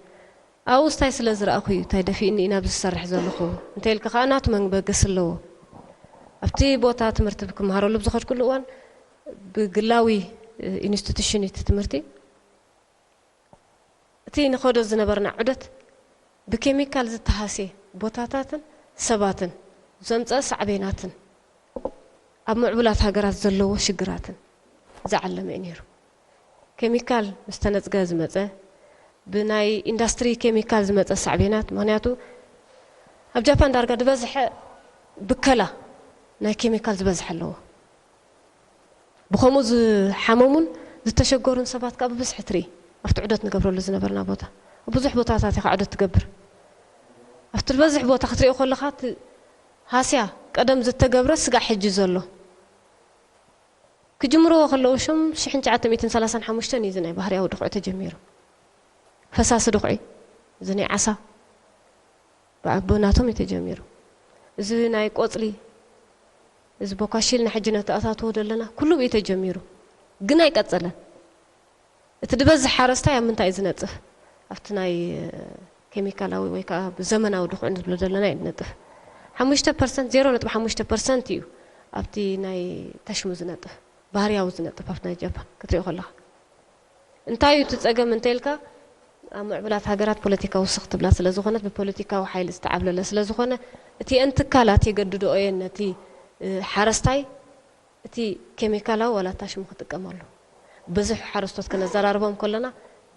ኣብኡስ እንታይ ስለ ዝረኣኹ እዩ እንታይ ደፊእኒ እዩ ናብዚ ዝሰርሕ ዘለኹ እንተይልካ ከዓ ናቱ መንበገሲ ኣለዎ። ኣብቲ ቦታ ትምህርቲ ክመሃረሉ ብዝኸድኩሉ እዋን ብግላዊ ኢንስቲቱሽን እዩ እቲ ትምህርቲ። እቲ ንኸዶ ዝነበርና ዑደት ብኬሚካል ዝተሃስየ ቦታታትን ሰባትን ዘምፀአ ሳዕቤናትን ኣብ ምዕቡላት ሃገራት ዘለዎ ሽግራትን ዝዓለመ እዩ ነይሩ። ኬሚካል ምስ ተነፅገ ዝመፀ፣ ብናይ ኢንዳስትሪ ኬሚካል ዝመፀ ሳዕቤናት፣ ምኽንያቱ ኣብ ጃፓን ዳርጋ ዝበዝሐ ብከላ ናይ ኬሚካል ዝበዝሐ ኣለዎ። ብኸምኡ ዝሓመሙን ዝተሸገሩን ሰባት ከዓ ብብዝሒ ትርኢ። ኣብቲ ዑደት ንገብረሉ ዝነበርና ቦታ፣ ኣብ ብዙሕ ቦታታት ኢኻ ዑደት ትገብር። ኣብቲ ዝበዝሕ ቦታ ክትሪኦ ከለኻ እቲ ሃስያ ቀደም ዝተገብረ ስጋዕ ሕጂ ዘሎ ክጅምርዎ ከለዉ ሽም ሽሕን ትሽዓተ ሚእትን ሰላሳን ሓሙሽተን እዩ እዚ ናይ ባህርያዊ ድኹዒ ተጀሚሩ። ፈሳሲ ድኹዒ እዚ ናይ ዓሳ ብኣቦናቶም እዩ ተጀሚሩ። እዚ ናይ ቆፅሊ እዚ ቦካሺል ንሕጂ ነተኣታትዎ ዘለና ኩሉ ብኡ ተጀሚሩ ግን ኣይቀፀለን። እቲ ዝበዝሕ ሓረስታይ ኣብ ምንታይ እዩ ዝነጥፍ? ኣብቲ ናይ ኬሚካላዊ ወይ ከዓ ብዘመናዊ ድኹዒ ንብሎ ዘለና እዩ ዝነጥፍ። ሓሙሽተ ፐርሰንት ዜሮ ነጥቢ ሓሙሽተ ፐርሰንት እዩ ኣብቲ ናይ ተሽሙ ዝነጥፍ ባህርያዊ ዝነጥፍ ኣብቲ ናይ ጃፓን ክትሪኦ ከለካ። እንታይ እዩ እቲ ጸገም እንተኢልካ ኣብ ምዕቡላት ሃገራት ፖለቲካ ውስኽ ትብላ ስለ ዝኾነት ብፖለቲካዊ ሓይሊ ዝተዓብለለ ስለ ዝኾነ እቲአን ትካላት የገድድኦ እየን ነቲ ሓረስታይ እቲ ኬሚካላዊ ዋላ እታ ሽሙ ክጥቀመሉ። ብዙሕ ሓረስቶት ከነዘራርቦም ከለና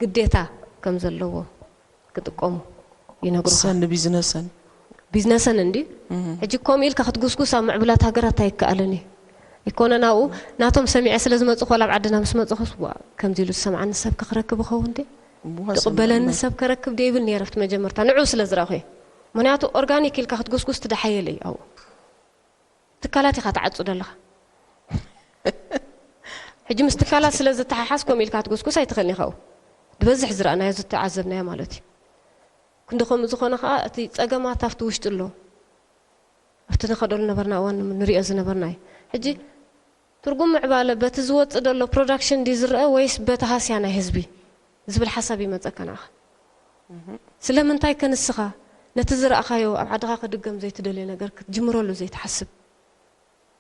ግዴታ ከም ዘለዎ ክጥቀሙ ይነግሩኻ። ንሰን ንቢዝነሰን ቢዝነሰን እንዲ ሕጂ ከምኡ ኢልካ ክትጉስጉስ ኣብ ምዕቡላት ሃገራት ኣይከኣልን እዩ። ኣይኮነን ኣብኡ ናቶም ሰሚዐ ስለ ዝመፅኹ ዋላ ኣብ ዓድና ምስ መፅኹስ ዋ ከምዚ ኢሉ ዝሰምዓኒ ሰብ ከክረክብ ይኸውን ድየ? ዝቕበለኒ ሰብ ከረክብ ድየ ይብል ነይረ ኣብቲ መጀመርታ ንዕኡ ስለ ዝረእኹ እየ። ምክንያቱ ኦርጋኒክ ኢልካ ክትጉስጉስ ትደሓየለ እዩ ኣብኡ። ትካላት ኢኻ ትዓጹ ዘለኻ። ሕጂ ምስ ትካላት ስለ ዝተሓሓዝ ከምኡ ኢልካ ክትጉስጉስ ኣይትኽእልን ኢኻ። ድበዝሕ ዝረኣናዮ ዝተዓዘብናዮ ማለት እዩ። ክንዲ ከምኡ ዝኾነ ከዓ እቲ ጸገማት ኣብቲ ውሽጢ ኣሎ። ኣብቲ ንኸደሉ ነበርና እዋን ንሪኦ ዝነበርና እዩ። ሕጂ ትርጉም ምዕባለ በቲ ዝወፅእ ዘሎ ፕሮዳክሽን ድዩ ዝረአ ወይስ በቲ ሃስያ ናይ ህዝቢ ዝብል ሓሳብ ይመፀካ ንዓኻ። ስለምንታይ ከ ንስኻ ነቲ ዝረኣኻዮ ኣብ ዓድኻ ክድገም ዘይትደልዮ ነገር ክትጅምረሉ ዘይትሓስብ?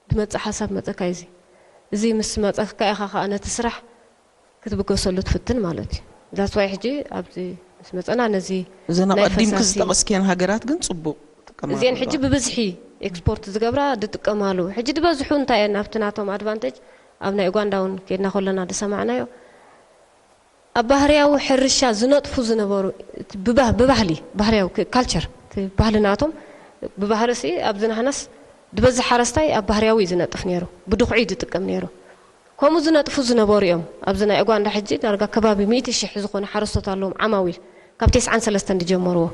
ዝመፅእ ሓሳብ መፀካ እዩ። እዚ እዚ ምስ መፀካ ኢኻ ከዓ ነቲ ስራሕ ክትብገሰሉ ትፍትን ማለት እዩ። That's why ሕጂ ኣብዚ ምስ መፀና ነዚ እዘን ናይ ኣቐዲምኪ ፈሳሲ ዝጠቐስክየን ሃገራት ግን ፅቡቕ ጥቀማሉ እዚአን ሕጂ ኣለዋ። ብብዝሒ ኤክስፖርት ዝገብራ ዝጥቀማሉ ሕጂ ዝበዝሑ እንታይ እየን ኣብቲ ናቶም ኣድቫንቴጅ ኣብ ናይ ኡጋንዳ እውን ከድና ከለና ዝሰማዕናዮ ኣብ ባህርያዊ ሕርሻ ዝነጥፉ ዝነበሩ እቲ ብባ- ብባህሊ ባህርያዊ ክ- ካልቸር እቲ ባህሊ ናቶም ብባህሪ ሲ ኣብዚ ናህናስ ዝበዝሕ ሓረስታይ ኣብ ባህርያዊ እዩ ዝነጥፍ ነይሩ ብድኹዒ እዩ ዝጥቀም ነይሩ ከምኡ ዝነጥፉ ዝነበሩ እዮም። ኣብዚ ናይ ኡጋንዳ ሕጂ ዳርጋ ከባቢ ሚእቲ ሽሕ ዝኾኑ ሓረስቶት ኣለዎም፣ ዓማዊል፣ ካብ ተስዓን ሰለስተን ዝጀመርዎ።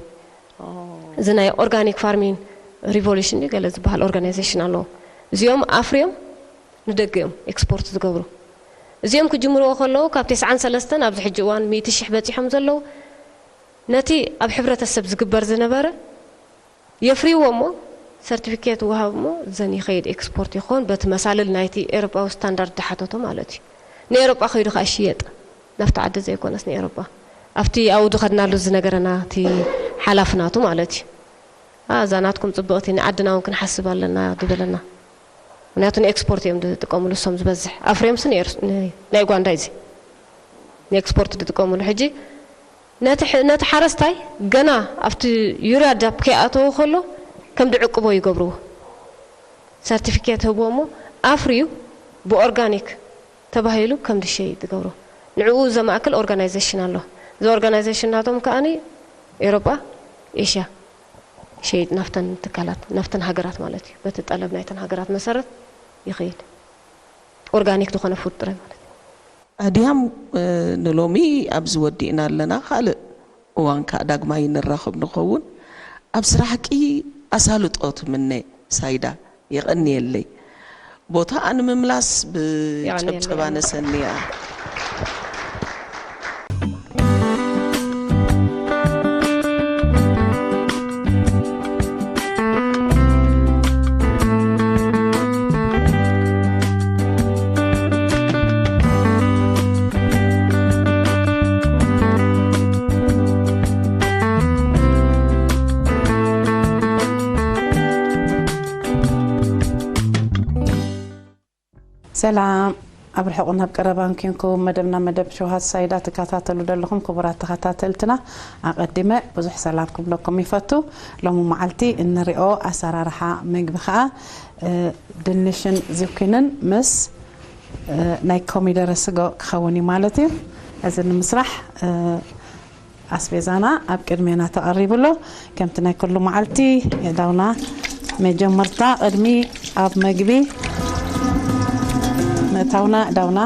እዚ ናይ ኦርጋኒክ ፋርሚንግ ሪቮሉሽን ድዩ ገለ ዝበሃል ኦርጋናይዜሽን ኣለዎ። እዚኦም ኣፍርዮም ንደገ እዮም ኤክስፖርት ዝገብሩ። እዚኦም ክጅምርዎ ከለዉ ካብ ተስዓን ሰለስተን ኣብዚ ሕጂ እዋን ሚእቲ ሽሕ በጺሖም ዘለዉ፣ ነቲ ኣብ ሕብረተሰብ ዝግበር ዝነበረ የፍርይዎ እሞ ሰርቲፊኬት ወሃብ እሞ ዘን ይኸይድ ኤክስፖርት ይኾን በቲ መሳልል ናይቲ ኤሮጳዊ ስታንዳርድ ዝሓተቶ ማለት እዩ። ንኤሮጳ ከይዱ ከዓ ይሽየጥ፣ ናብቲ ዓዲ ዘይኮነስ ንኤሮጳ። ኣብቲ ኣብኡ ዝኸድናሉ ዝነገረና እቲ ሓላፊ ናቱ ማለት እዩ። "ኣ፣ እዛ ናትኩም ጽብቕቲ፣ ንዓድና እውን ክንሓስብ ኣለና" ዝበለና። ምክንያቱ ንኤክስፖርት እዮም ዝጥቀምሉ እሶም ዝበዝሕ። ኣፍርዮምስ ንኤርስ-፣ ን-፣ ናይ ኡጋንዳ እዩ እዚ። ንኤክስፖርት ዝጥቀምሉ። ሕጂ ነቲ ሕ-፣ ነቲ ሓረስታይ ገና ኣብቲ ዩርያ ዳፕ ከይኣተወ ከሎ ከም ድዕቅቦ ይገብርዎ። ሰርቲፊኬት ህብዎ እሞ ኣፍርዩ ብኦርጋኒክ ተባሂሉ ከም ድሸይጥ ይገብሮ። ንዕኡ ዘማእክል ኦርጋናይዜሽን ኣሎ። እዚ ኦርጋናይዜሽን ናቶም ከኣኒ ኤሮጳ፣ ኤሽያ ይሸይጥ ናፍተን ትካላት፣ ናፍተን ሃገራት ማለት እዩ። በቲ ጠለብ ናይተን ሃገራት መሰረት ይኸይድ። ኦርጋኒክ ዝኾነ ፉድ ጥራይ ማለት እዩ። ኣድያም፣ እ፣ ንሎሚ ኣብዚ ወዲእና ኣለና። ካልእ እዋን ከኣ ዳግማይ ንራኸብ ንኸውን። ኣብ ስራሕኪ ኣሳልጦ ትምነ ሳይዳ፣ የቐንየለይ። ቦታኣ ንምምላስ ብጨብጨባ የቐንየለይ። ነሰንያ። ሰላም፣ ኣብ ርሑቕን ኣብ ቀረባን ኪንኩም መደብና መደብ ሸውሃት ሳይዳ ትከታተሉ ዘለኹም ክቡራት ተኸታተልትና፣ ኣቐዲመ ብዙሕ ሰላም ክብለኩም ይፈቱ። ሎሚ መዓልቲ እንሪኦ ኣሰራርሓ ምግቢ ኸኣ፣ እ፣ ድንሽን ዙኪንን ምስ፣ እ፣ ናይ ኮሚደረ ስጎ ክኸውን እዩ ማለት እዩ። እዚ ንምስራሕ፣ እ፣ ኣስቤዛና ኣብ ቅድሜና ተቐሪቡ ኣሎ። ከምቲ ናይ ኩሉ መዓልቲ፣ ኣእዳውና መጀመርታ ቅድሚ ኣብ መግቢ ምእታውና ኣእዳውና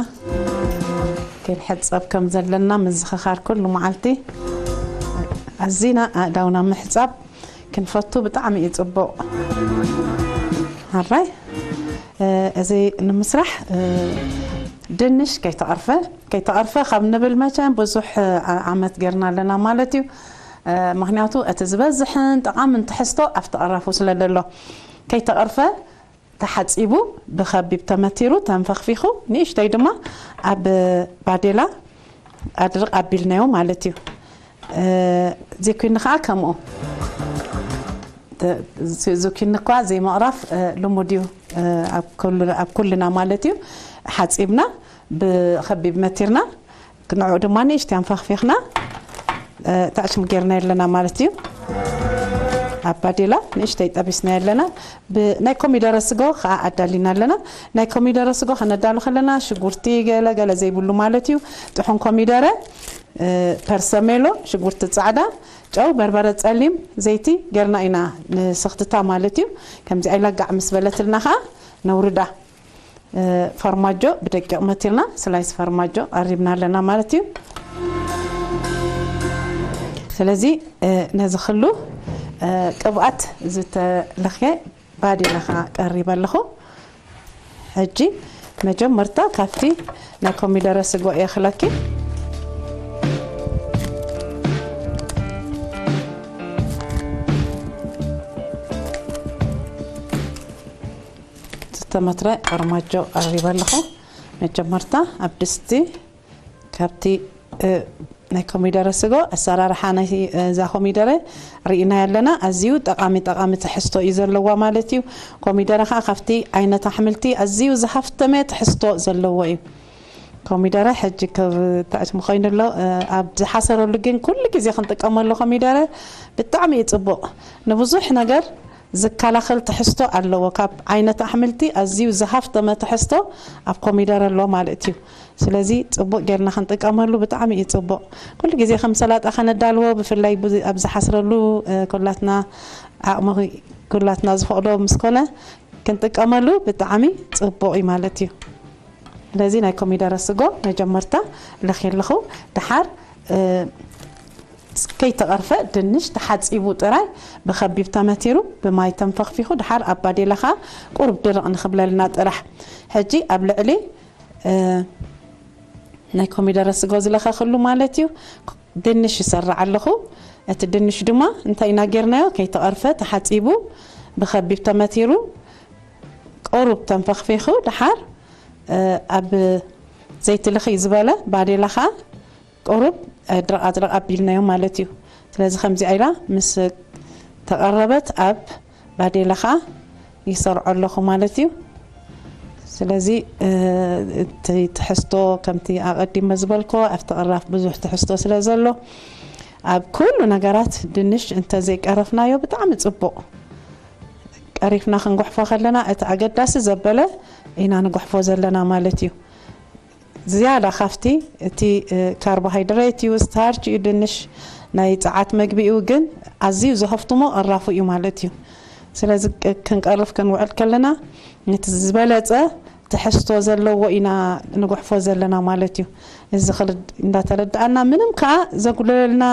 ክንሕጸብ ከም ዘለና ምዝኽኻር ኩሉ መዓልቲ። ኣዚና ኣእዳውና ምሕጻብ ክንፈቱ ብጣዕሚ እዩ ጽቡቕ። ሓራይ፣ እ፣ እዚ ንምስራሕ፣ እ፣ ድንሽ ከይተቐርፈ፣ ከይተቐርፈ ካብ ንብል መቸም ብዙሕ፣ እ፣ ዓ-፣ ዓመት ጌርና ኣለና ማለት እዩ። እ፣ ምኽንያቱ እቲ ዝበዝሕን ጠቓምን ትሕዝቶ ኣብቲ ቀራፉ ስለ ዘሎ፣ ከይተቐርፈ ተሓጺቡ፣ ብኸቢብ ተመቲሩ፣ ተንፈኽፊኹ፣ ንእሽተይ ድማ ኣብ ባዴላ ኣድርቕ ኣቢልናዮ ማለት እዩ። እ፣ ዚኩኒ ኸዓ ከምኡ። ተ-፣ ዙ-፣ ዙኪኒ እኳ ዘይምቕራፍ፣ እ፣ ልሙድ እዩ፣ እ፣ ኣብ ኩሉ-፣ ኣብ ኩልና ማለት እዩ። ሓጺብና፣ ብኸቢብ መቲርና፣ ንዕኡ ድማ ንእሽተይ ኣንፈኽፊኽና፣ እ፣ ታዕሽም ጌርና ኣለና ማለት እዩ። ኣብ ባዴላ ንእሽተይ ጠቢስና ኣለና። ብ-፣ ናይ ኮሚደረ ስጎ ኸዓ ኣዳሊና ኣለና። ናይ ኮሚደረ ስጎ ኸነዳሉ ኸለና ሽጉርቲ ገለ ገለ ዘይብሉ ማለት እዩ። ጥሑን ኮሚደረ፣ እ፣ ፐርሰሜሎ፣ ሽጉርቲ ጻዕዳ፣ ጨው፣ በርበረ ጸሊም፣ ዘይቲ ጌርና ኢና ንስኽትታ ማለት እዩ። ከምዚኣ ኢላ ጋዕ ምስ በለትልና ኸዓ ነውርዳ። እ፣ ፈርማጆ ብደቂቕ መቲርና ስላይስ ፈርማጆ ቀሪብና ኣለና ማለት እዩ። ስለዚ፣ እ፣ ነዚ ኽሉ፣ እ፣ ቅብኣት ዝተለኽየ ባዴላ ኸዓ ቀሪበ ኣለኹ። ሕጂ መጀመርታ ካብቲ ናይ ኮሚደረ ስጎ እየ ክለኪ። ዝተመትረ ፈርማጆ ቀሪበ ኣለኹ። መጀመርታ ኣብ ድስቲ ካብቲ፣ እ፣ ናይ ኮሚደረ ስጎ ኣሰራርሓ ናይ፣ እ፣ እዛ ኮሚደረ ርኢናዮ ኣለና። ኣዝዩ ጠቓሚ፣ ጠቓሚ ትሕዝቶ እዩ ዘለዋ ማለት እዩ። ኮሚደረ ኸዓ ካብቲ ዓይነት ኣሕምልቲ ኣዝዩ ዝሃፍተመ ትሕዝቶ ዘለዎ እዩ። ኮሚደረ ሕጂ ክብ-፣ ታዕሽም ኮይኑ ኣሎ፣ እ፣ ኣብ ዝሓሰረሉ ግን ኩሉ ግዜ ክንጥቀመሉ ኮሚደረ ብጣዕሚ እዩ ጽቡቕ። ንብዙሕ ነገር ዝከላኸል ትሕዝቶ ኣለዎ። ካብ ዓይነት ኣሕምልቲ ኣዝዩ ዝሃፍተመ ትሕዝቶ ኣብ ኮሚደረ ኣሎ ማለት እዩ። ስለዚ ጽቡቕ ጌርና ክንጥቀመሉ ብጣዕሚ እዩ ጽቡቕ። ኩሉ ግዜ ከም ሰላጣ ከነዳልዎ፣ ብፍላይ ብ-፣ ኣብ ዝሓስረሉ፣ እ፣ ኩላትና ዓቕሚ ኩላትና ዝፈቕዶ ምስ ኮነ ክንጥቀመሉ ብጣዕሚ ጽቡቕ እዩ ማለት እዩ። ስለዚ ናይ ኮሚደረ ስጎ መጀመርታ ለኺ ኣለኹ። ድሓር ከይተቐርፈ ድንሽ ተሓፂቡ ጥራይ ብኸቢብ ተመቲሩ ብማይ ተንፈኽፊኹ ድሓር ኣብ ባዴላ ኸኣ ቁሩብ ድርቕ ንኽብለልና ጥራሕ። ሕጂ ኣብ ልዕሊ ናይ ኮሚደረ ስጎ ዝለኸኽሉ ማለት እዩ። ድንሽ ይሰርዕ ኣለኹ። እቲ ድንሽ ድማ እንታይ ኢና ጌርናዮ? ከይተቐርፈ ተሓፂቡ ብኸቢብ ተመቲሩ ቁሩብ ተንፈኽፊኹ ድሓር ኣብ ዘይቲ ልኽይ ዝበለ ባዴላ ኸኣ ቁሩብ ድርቕ ድርቕ ኣቢልናዮ ማለት እዩ። ስለዚ ከምዚኣ ኢላ ምስ ተቐረበት ኣብ ባዴላ ኸኣ ይሰርዖ ኣለኹ ማለት እዩ። ስለዚ እቲ ትሕዝቶ ከምቲ ኣቐዲመ ዝበልኮ ኣብቲ ቅራፍ ብዙሕ ትሕዝቶ ስለ ዘሎ ኣብ ኩሉ ነገራት ድንሽ እንተዘይቀረፍናዮ ብጣዕሚ ጽቡቕ። ቀሪፍና ክንጉሕፎ ከለና እቲ ኣገዳሲ ዘበለ ኢና ንጉሕፎ ዘለና ማለት እዩ። ዝያዳ ካብቲ እቲ ካርቦሃይድሬት እዩ፣ ስታርች እዩ፣ ድንሽ ናይ ጸዓት መግቢ እዩ፣ ግን ኣዝዩ ዘኸፍትሞ ቅራፉ እዩ ማለት እዩ። ስለዚ ክንቀርፍ ክንውዕል ከለና ነቲ ዝበለጸ ትሕዝቶ ዘለዎ ኢና ንጉሕፎ ዘለና ማለት እዩ። እዚ እንዳተረዳኣና ምንም ከዓ ዘጉደለልና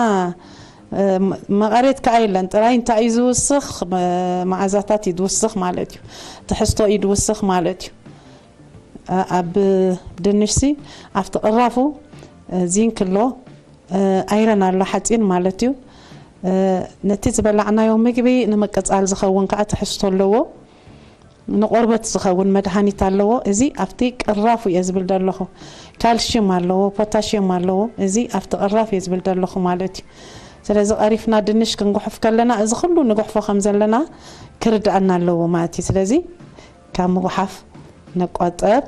መቐሬት ከዓ የለን። ጥራይ እንታይ እዩ ዝውስኽ? መኣዛታት እዩ ዝውስኽ ማለት እዩ። ትሕዝቶ እዩ ዝውስኽ ማለት እዩ። ኣብ ድንሽሲ ኣብቲ ቅራፉ ዚንክ ኣሎ፣ ኣይረን ኣሎ፣ ሓፂን ማለት እዩ። ነቲ ዝበላዕናዮ ምግቢ ንምቅፃል ዝኸውን ከዓ ትሕዝቶ ኣለዎ። ንቆርበት ዝኸውን መድሃኒት ኣለዎ። እዚ ኣብቲ ቅራፉ እየ ዝብል ዘለኹ። ካልሽየም ኣለዎ፣ ፖታሽየም ኣለዎ። እዚ ኣብቲ ቅራፍ እየ ዝብል ዘለኹ ማለት እዩ። ስለዚ ቀሪፍና ድንሽ ክንጉሕፍ ከለና እዚ ኩሉ ንጉሕፎ ከም ዘለና ክርድኣና ኣለዎ ማለት እዩ። ስለዚ ካብ ምጉሓፍ ንቆጠብ።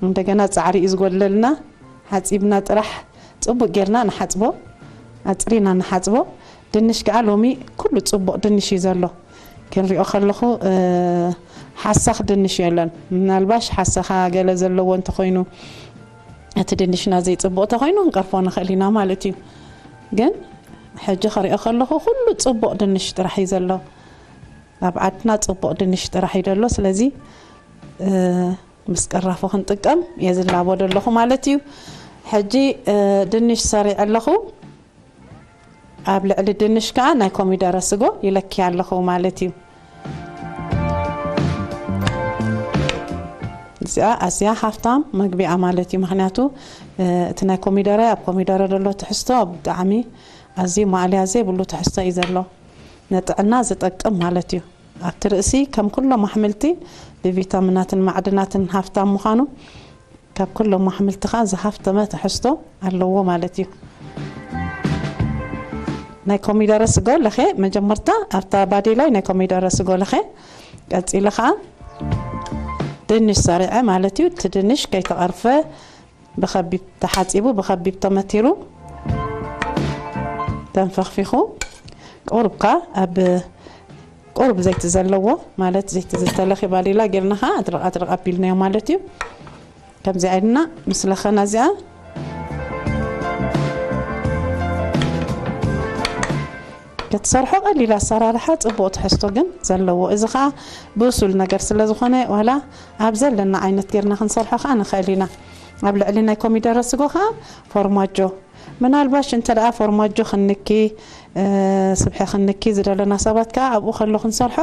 እንደገና ፃዕሪ እዩ ዝጎድለልና። ሓፂብና ጥራሕ ፅቡቅ ጌርና ንሓፅቦ፣ ኣፅሪና ንሓፅቦ። ድንሽ ከዓ ሎሚ ኩሉ ፅቡቅ ድንሽ እዩ ዘሎ። ክንሪኦ ከለኹ ሓሳኽ ድንሽ የለን። ምናልባሽ ሓሰኻ ገለ ዘለዎ እንተኮይኑ እቲ ድንሽና ዘይፅቡቅ ተኮይኑ ክንቀርፎ ንኽእል ኢና ማለት እዩ። ግን ሕጂ ክሪኦ ከለኹ ኩሉ ፅቡቅ ድንሽ ጥራሕ እዩ ዘሎ። ኣብ ዓድና ፅቡቅ ድንሽ ጥራሕ እዩ ዘሎ። ስለዚ ምስ ቅራፉ ክንጥቀም እየ ዝላቦ ዘለኹ ማለት እዩ። ሕጂ ድንሽ ሰሪዐ ኣለኹ። ኣብ ልዕሊ ድንሽ ከዓ ናይ ኮሚደረ ስጎ ይለኪ ኣለኹ ማለት እዩ። እዚኣ ኣዝያ ሃፍታም መግቢኣ ማለት እዩ። ምክንያቱ እቲ ናይ ኮሚደረ ኣብ ኮሚደረ ዘሎ ትሕዝቶ ብጣዕሚ ኣዝዩ ማእለያ ዘይብሉ ትሕዝቶ እዩ ዘሎ። ንጥዕና ዝጠቅም ማለት እዩ። ኣብቲ ርእሲ ከም ኩሎም ኣሕምልቲ ብቪታሚናትን ማዕድናትን ሃፍታም ምዃኑ ካብ ኩሎም ኣሕምልትኻ ዝሃፍተመ ትሕዝቶ ኣለዎ ማለት እዩ። ናይ ኮሚደረ ስጎ ለኸ መጀመርታ ኣብታ ባዴላይ ናይ ኮሚደረ ስጎ ለኸ ቀፂለ ከዓ ድንሽ ሰሪዐ ማለት እዩ። እቲ ድንሽ ከይተቐርፈ ብኸቢብ ተሓፂቡ ብኸቢብ ተመቲሩ ተንፈኽፊኹ ቁሩብካ ኣብ ቁሩብ ዘይቲ ዘለዎ ማለት ዘይቲ ዝተለኺ ባዴላ ጌርና ከዓ ኣድርቕ ኣድርቕ ኣቢልናዮ ማለት እዩ። ከምዚ ዓይድና ምስ ለኸና እዚኣ ክትሰርሖ ቀሊል ኣሰራርሓ ፅቡቕ ትሕዝቶ ግን ዘለዎ። እዚ ከዓ ብሱል ነገር ስለ ዝኾነ ዋላ ኣብ ዘለና ዓይነት ጌርና ክንሰርሖ ከዓ ንኽእል ኢና። ኣብ ልዕሊ ናይ ኮሚደረ ስጎ ከዓ ፎርማጆ ምናልባሽ እንተ ደኣ ፎርማጆ ክንኪ ስብሒ ክንኪ ዝደለና ሰባት ከዓ ኣብኡ ከሎ ክንሰርሖ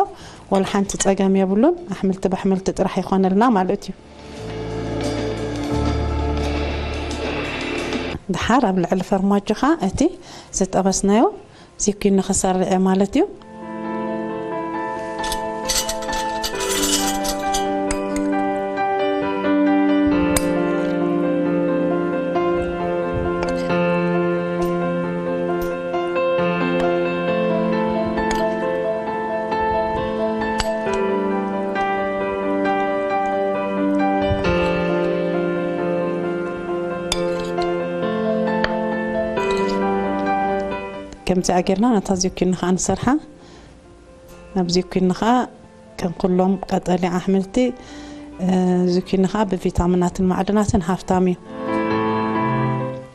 ወላ ሓንቲ ፀገም የብሉን። ኣሕምልቲ ብኣሕምልቲ ጥራሕ ይኾነልና ማለት እዩ። ድሓር ኣብ ልዕሊ ፈርማጆኻ እቲ ዝጠበስናዮ ዚኩኒ ክሰርዕ እየ ማለት እዩ። ከምዚኣ ጌርና ነታ ዚኩኒ ከዓ ንሰርሓ። ናብ ዚኩኒ ከዓ ከም ኩሎም ቀጠልያ ኣሕምልቲ፣ እ፣ ዙኪኒ ከዓ ብቪታሚናትን ማዕድናትን ሃፍታም እዩ።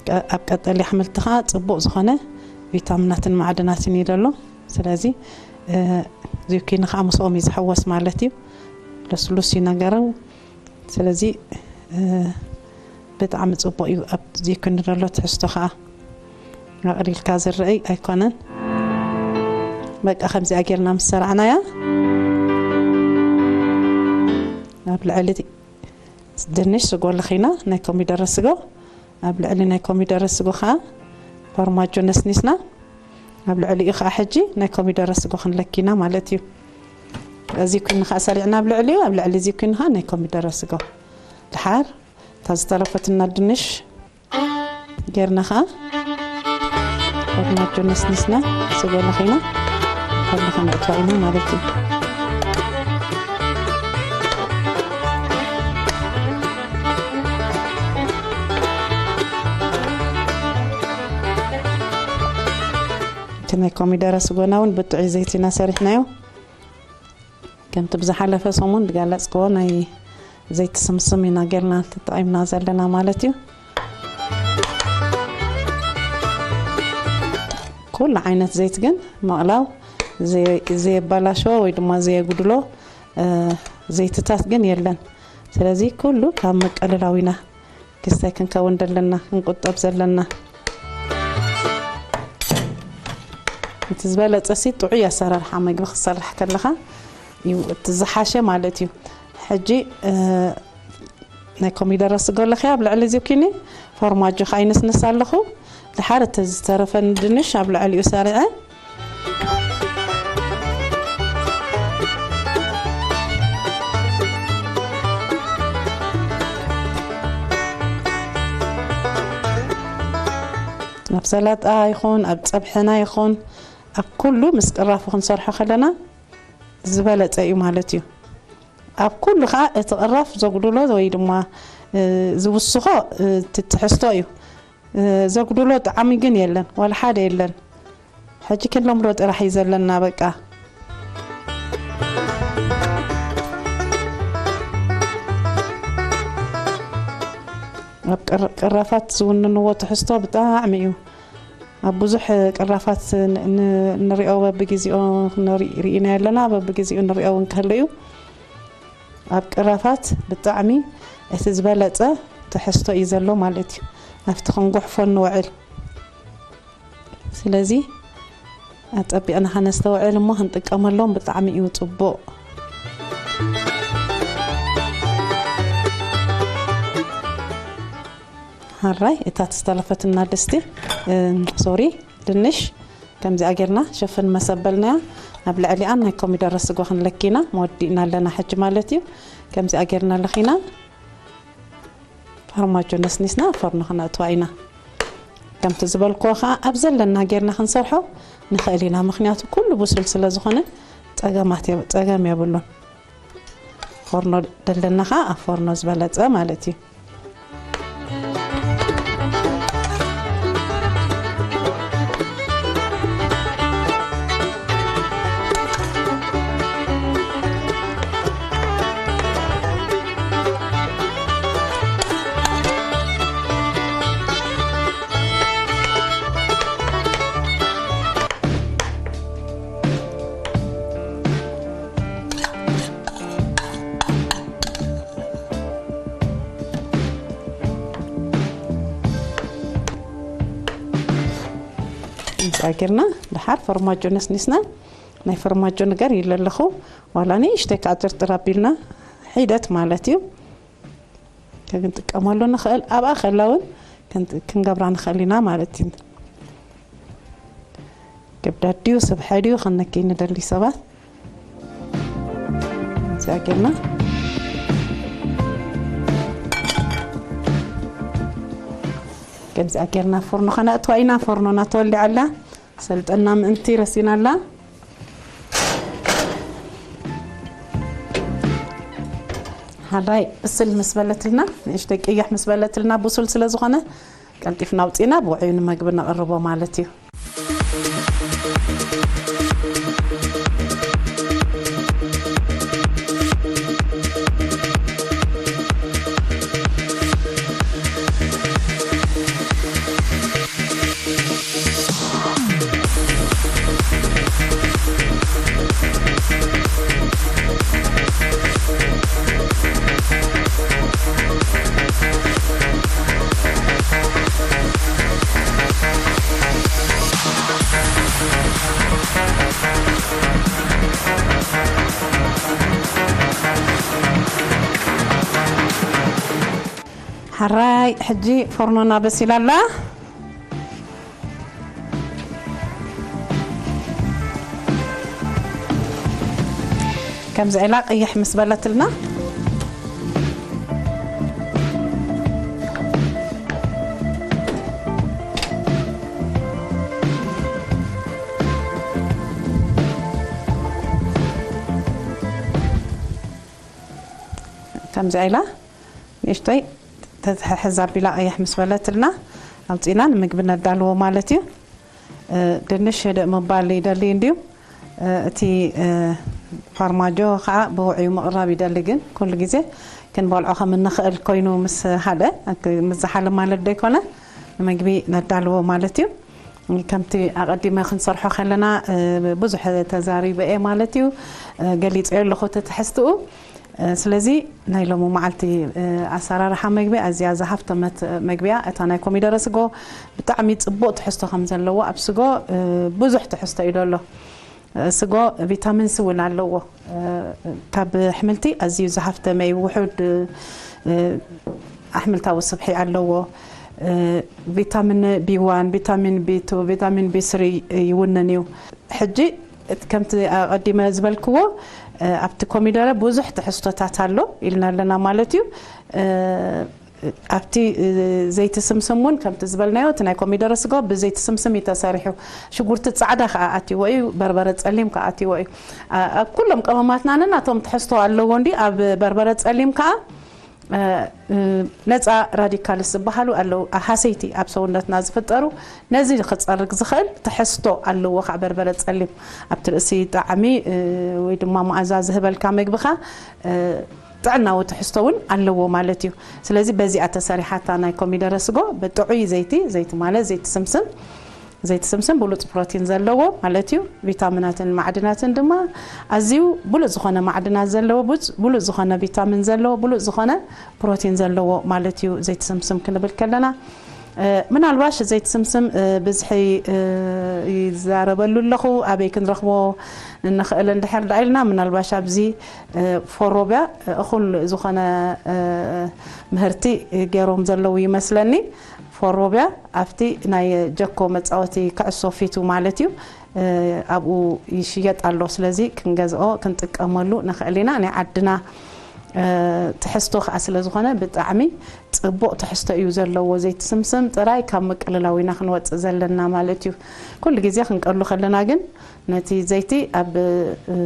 ቀ-፣ ኣብ ቀጠልያ ኣሕምልቲ ከዓ ፅቡቕ ዝኾነ ቪታሚናትን ማዕድናትን እዩ ዘሎ። ስለዚ፣ እ፣ ዙኪኒ ከዓ ምስኦም እዩ ዝሕወስ ማለት እዩ። ልስሉስ እዩ ነገሩ። ስለዚ እ፣ ብጣዕሚ ጽቡቕ እዩ። ኣብ ዘይኩን ዘሎ ትሕዝቶ ኸኣ ኣቕሊልካ ዝረኣይ ኣይኮነን። በቃ ከምዚኣ ጌርና ምስ ሰራዕናያ፣ ኣብ ልዕሊ ድንሽ ስጎ ለኺና ናይ ኮሚደረ ስጎ፣ ኣብ ልዕሊ ናይ ኮሚደረ ስጎ ኸኣ ፎርማጆ ነስኒስና፣ ኣብ ልዕሊኡ ኸኣ ሕጂ ናይ ኮሚደረ ስጎ ክንለኪና ማለት እዩ። እዚ ኩኒ ኸኣ ሰሪዕና ኣብ ልዕሊኡ፣ ኣብ ልዕሊ እዚ ኩኒ ኸኣ ናይ ኮሚደረ ስጎ። ድሓር እታ ዝተረፈትና ድንሽ ጌርና ኸኣ ፎርማጆ ነስኒስና ስጎ ለኺና ካብ ለኸና እትዋ ኢና ማለት እዩ። እቲ ናይ ኮሚደረ ስጎና እውን ብጥዑይ ዘይትና ሰሪሕናዮ። ከምቲ ብዝሓለፈ ሰሙን ዝገለጽክዎ ናይ ዘይቲ ስምስም ኢና ጌርና ተጠቒምና ዘለና ማለት እዩ። ኩሉ ዓይነት ዘይት ግን ምቕላው ዘየ-፣ ዘየባላሸዎ ወይ ድማ ዘየጉድሎ፣ እ፣ ዘይትታት ግን የለን። ስለዚ ኩሉ ካብ ምቅልላው ኢና ክስታይ ክንከውን ዘለና፣ ክንቁጠብ ዘለና። እቲ ዝበለጸ ሲ ጥዑይ ኣሰራርሓ መግቢ ክትሰርሕ ከለኻ እዩ እቲ ዝሓሸ ማለት እዩ። ሕጂ፣ እ፣ ናይ ኮሚደረ ስጎ ኣለኺ ኣብ ልዕሊ ዚኩኒ፣ ፎርማጆ ከኣ ይንስንስ ኣለኹ። ድሓር እቲ ዝተረፈኒ ድንሽ ኣብ ልዕሊኡ ሰሪዐ። ኣብ ሰላጣ ይኹን፣ ኣብ ጸብሕና ይኹን፣ ኣብ ኩሉ ምስ ቅራፉ ክንሰርሖ ከለና ዝበለጸ እዩ ማለት እዩ። ኣብ ኩሉ ኸኣ እቲ ቅራፍ ዘጉድሎ ወይ ድማ፣ እ፣ ዝውስኾ፣ እ፣ እቲ ትሕዝቶ እዩ። እ፣ ዘጉድሎ ጣዕሚ ግን የለን፣ ዋላ ሓደ የለን። ሕጂ ክንለምዶ ጥራሕ እዩ ዘለና በቃ። ኣብ ቅር-፣ ቅራፋት ዝውንንዎ ትሕዝቶ ብጣዕሚ እዩ። ኣብ ብዙሕ ቅራፋት ን-፣ ን-፣ ንሪኦ በብግዜኡ ንሪ-፣ ርኢና ኣለና፣ በብግዜኡ ንሪኦ እውን ከሎ እዩ። ኣብ ቅራፋት ብጣዕሚ እቲ ዝበለጸ ትሕዝቶ እዩ ዘሎ ማለት እዩ። ኣብቲ ክንጉሕፎ ንውዕል። ስለዚ ኣጸቢቕና ከነስተውዕል እሞ ክንጥቀመሎም ብጣዕሚ እዩ ጽቡቕ። ሓራይ እታ ተስተለፈትና ድስቲ፣ እ፣ ሶሪ፣ ድንሽ ከምዚኣ ጌርና ሸፍን መሰበልናያ። ኣብ ልዕሊኣን ናይ ኮሚደረ ስጎ ክንለኪና መወዲእና ኣለና ሕጂ ማለት እዩ። ከምዚኣ ጌርና ለኺና ፋርማጆ ነስኒስና ፎርኖ ክነእትዋ ኢና። ከምቲ ዝበልክዎ ኸዓ ኣብ ዘለና ጌርና ክንሰርሖ ንኽእል ኢና፣ ምኽንያቱ ኩሉ ብሱል ስለ ዝኾነ ጸገማት የብ-፣ ጸገም የብሉን። ፎርኖ ደለና ኸዓ ኣብ ፎርኖ ዝበለጸ ማለት እዩ። ጌርና ድሓር ፈርማጆ ነስኒስና፣ ናይ ፈርማጆ ነገር ኢለ ኣለኹ። ዋላ ንእሽተይ ከዓ ጥርጥር ኣቢልና ሒደት ማለት እዩ። ክንጥቀመሉ ንኽእል፣ ኣብኣ ከላ እውን ክንጥ-፣ ክንገብራ ንኽእል ኢና ማለት እዩ። ክብደት ድዩ ስብሐ ድዩ ክንነኪ ንደሊ ሰባት። እዚኣ ጌርና፣ ከምዚኣ ጌርና ፎርኖ ከነእትዋ ኢና። ፎርኖና ተወሊዓ ኣላ። ሰልጠና ምእንቲ ረሲና ኣላ። ሓራይ ብስል ምስ በለትልና፣ ንእሽተይ ቅያሕ ምስ በለትልና፣ ብሱል ስለ ዝኾነ ቀልጢፍና ኣውፂና ብውዑዩ ንመግቢ ነቕርቦ ማለት እዩ። ሕራይ ሕጂ ፎርኖና በሲላ ኣላ። ከምዚ ዒላ ቅይሕ ምስ በለትልና፣ ከምዚ ዒላ ንእሽተይ ተትሕሕዝ ኣቢላ ቀይሕ ምስ በለትልና ኣውፂና ንምግቢ ነዳልዎ ማለት እዩ። ድንሽ ህድእ ምባል ይደሊ እንድዩ። እቲ ፋርማጆ ከዓ ብውዕዩ ምቕራብ ይደሊ፣ ግን ኩሉ ግዜ ክንበልዖ ከም እንኽእል ኮይኑ ምስ ሃለ፣ ምስ ዝሓለ ማለት ዶ ይኮነ፣ ንምግቢ ነዳልዎ ማለት እዩ። ከምቲ ኣቐዲመ ክንሰርሖ ከለና ብዙሕ ተዛሪበ እየ ማለት እዩ። ገሊፀዮ ኣለኹ እቲ ትሕዝትኡ። ስለዚ ናይ ሎሚ መዓልቲ ኣሰራርሓ መግቢ ኣዝያ ዝሃፍተመት መግቢ እያ። እታ ናይ ኮሚደረ ስጎ ብጣዕሚ ጽቡቕ ትሕዝቶ ከም ዘለዎ፣ ኣብ ስጎ ብዙሕ ትሕዝቶ እዩ ዘሎ። ስጎ ቪታሚን ሲ እውን ኣለዎ። ካብ ኣሕምልቲ ኣዝዩ ዝሃፍተመ እዩ። ውሑድ ኣሕምልታዊ ስብሒ ኣለዎ። ቪታሚን ቢ ዋን፣ ቪታሚን ቢ ቱ፣ ቪታሚን ቢ ስሪ ይውንን እዩ። ሕጂ እቲ ከምቲ ኣቐዲመ ዝበልክዎ፣ እ፣ ኣብቲ ኮሚደረ ብዙሕ ትሕዝቶታት ኣሎ ኢልና ኣለና ማለት እዩ። እ፣ ኣብቲ፣ እ፣ ዘይቲ ስምስም እውን ከምቲ ዝበልናዮ፣ እቲ ናይ ኮሚደረ ስጎ ብዘይቲ ስምስም እዩ ተሰሪሑ። ሽጉርቲ ጻዕዳ ከኣ ኣትይዎ እዩ፣ በርበረ ጸሊም ከኣ ኣትይዎ እዩ። ኣ-፣ ኣብ ኩሎም ቀመማትና ነናቶም ትሕዝቶ ኣለዎ እንዲ፣ ኣብ በርበረ ጸሊም ከኣ እ፣ እ፣ ነፃ ራዲካልስ ዝበሃሉ ኣለዉ። ሃሰይቲ ኣብ ሰውነትና ዝፍጠሩ፣ ነዚ ክፀርግ ዝኽእል ትሕዝቶ ኣለዎ። ከዓ በርበረ ጸሊም ኣብቲ ርእሲ ጣዕሚ፣ እ፣ ወይ ድማ መኣዛ ዝህበልካ መግብኻ፣ እ፣ ጥዕናዊ ትሕዝቶ እውን ኣለዎ ማለት እዩ። ስለዚ በዚኣ ተሰሪሓታ ናይ ኮሚደረ ስጎ ብጥዑይ ዘይቲ፣ ዘይቲ ማለት ዘይቲ ስምስም፣ ዘይቲ ስምስም ብሉጽ ፕሮቲን ዘለዎ ማለት እዩ። ቪታሚናትን ማዕድናትን ድማ ኣዝዩ ብሉጽ ዝኾነ ማዕድናት ዘለዎ፣ ብሉጽ፣ ብሉጽ ዝኾነ ቪታሚን ዘለዎ፣ ብሉጽ ዝኾነ ፕሮቲን ዘለዎ ማለት እዩ። ዘይቲ ስምስም ክንብል ከለና፣ እ፣ ምናልባሽ ዘይቲ ስምስም፣ እ፣ ብዝሒ፣ እ፣ ይዛረበሉ ኣለኹ፣ ኣበይ ክንረኽቦ ንኽእል እንድሕር ደኣ ኢልና፣ ምናልባሽ ኣብዚ፣ እ፣ ፎሮብያ፣ እ፣ እኹል ዝኾነ፣ እ፣ ምህርቲ፣ እ፣ ገይሮም ዘለዉ ይመስለኒ። ፎሮብያ ኣብቲ ናይ ጀኮ መጻወቲ ክዕሶ ፊቱ ማለት እዩ። እ፣ ኣብኡ ይሽየጥ ኣሎ። ስለዚ ክንገዝኦ ክንጥቀመሉ ንኽእል ኢና። ናይ ዓድና፣ እ፣ ትሕዝቶ ከዓ ስለ ዝኾነ ብጣዕሚ ጽቡቕ ትሕዝቶ እዩ ዘለዎ። ዘይቲ ስምስም ጥራይ ካብ ምቅልላው ኢና ክንወጽእ ዘለና ማለት እዩ። ኩሉ ግዜ ክንቀሉ ከለና ግን ነቲ ዘይቲ ኣብ፣ እ፣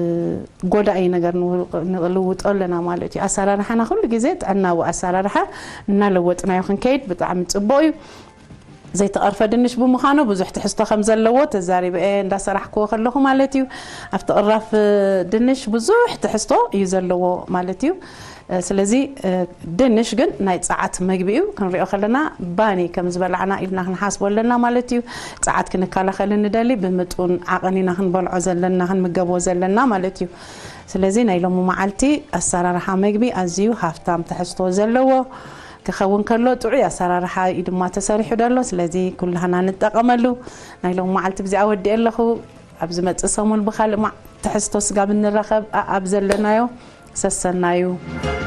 ጎዳኢ ነገር ንው-፣ ንልውጦ ኣለና ማለት እዩ። ኣሰራርሓና ኩሉ ግዜ ጥዕናዊ ኣሰራርሓ እናለወጥናዮ ክንከይድ ብጣዕሚ ጽቡቕ እዩ። ዘይተቐርፈ ድንሽ ብምዃኑ ብዙሕ ትሕዝቶ ከም ዘለዎ ተዛሪበ እየ እንዳሰራሕክዎ ከለኹ ማለት እዩ። ኣብቲ ቅራፍ ድንሽ ብዙሕ ትሕዝቶ እዩ ዘለዎ ማለት እዩ። እ፣ ስለዚ፣ እ፣ ድንሽ ግን ናይ ጸዓት መግቢ እዩ። ክንሪኦ ከለና ባኒ ከም ዝበላዕና ኢልና ክንሓስቦ ኣለና ማለት እዩ። ጸዓት ክንከላኸል እንደሊ ብምጡን ዓቐን ኢና ክንበልዖ ዘለና፣ ክንምገቦ ዘለና ማለት እዩ። ስለዚ ናይ ሎሚ መዓልቲ ኣሰራርሓ መግቢ ኣዝዩ ሃፍታም ትሕዝቶ ዘለዎ ክኸውን ከሎ ጥዑይ ኣሰራርሓ እዩ ድማ ተሰሪሑ ደሎ። ስለዚ ኩላህና ንጠቐመሉ። ናይ ሎሚ መዓልቲ ብዚኣ ወዲኤ ኣለኹ። ኣብ ዝመጽእ ሰሙን ብኻልእ ማ-፣ ትሕዝቶ ስጋብ እንራኸብ፣ ኣ-፣ ኣብ ዘለናዮ ሰሰናዩ።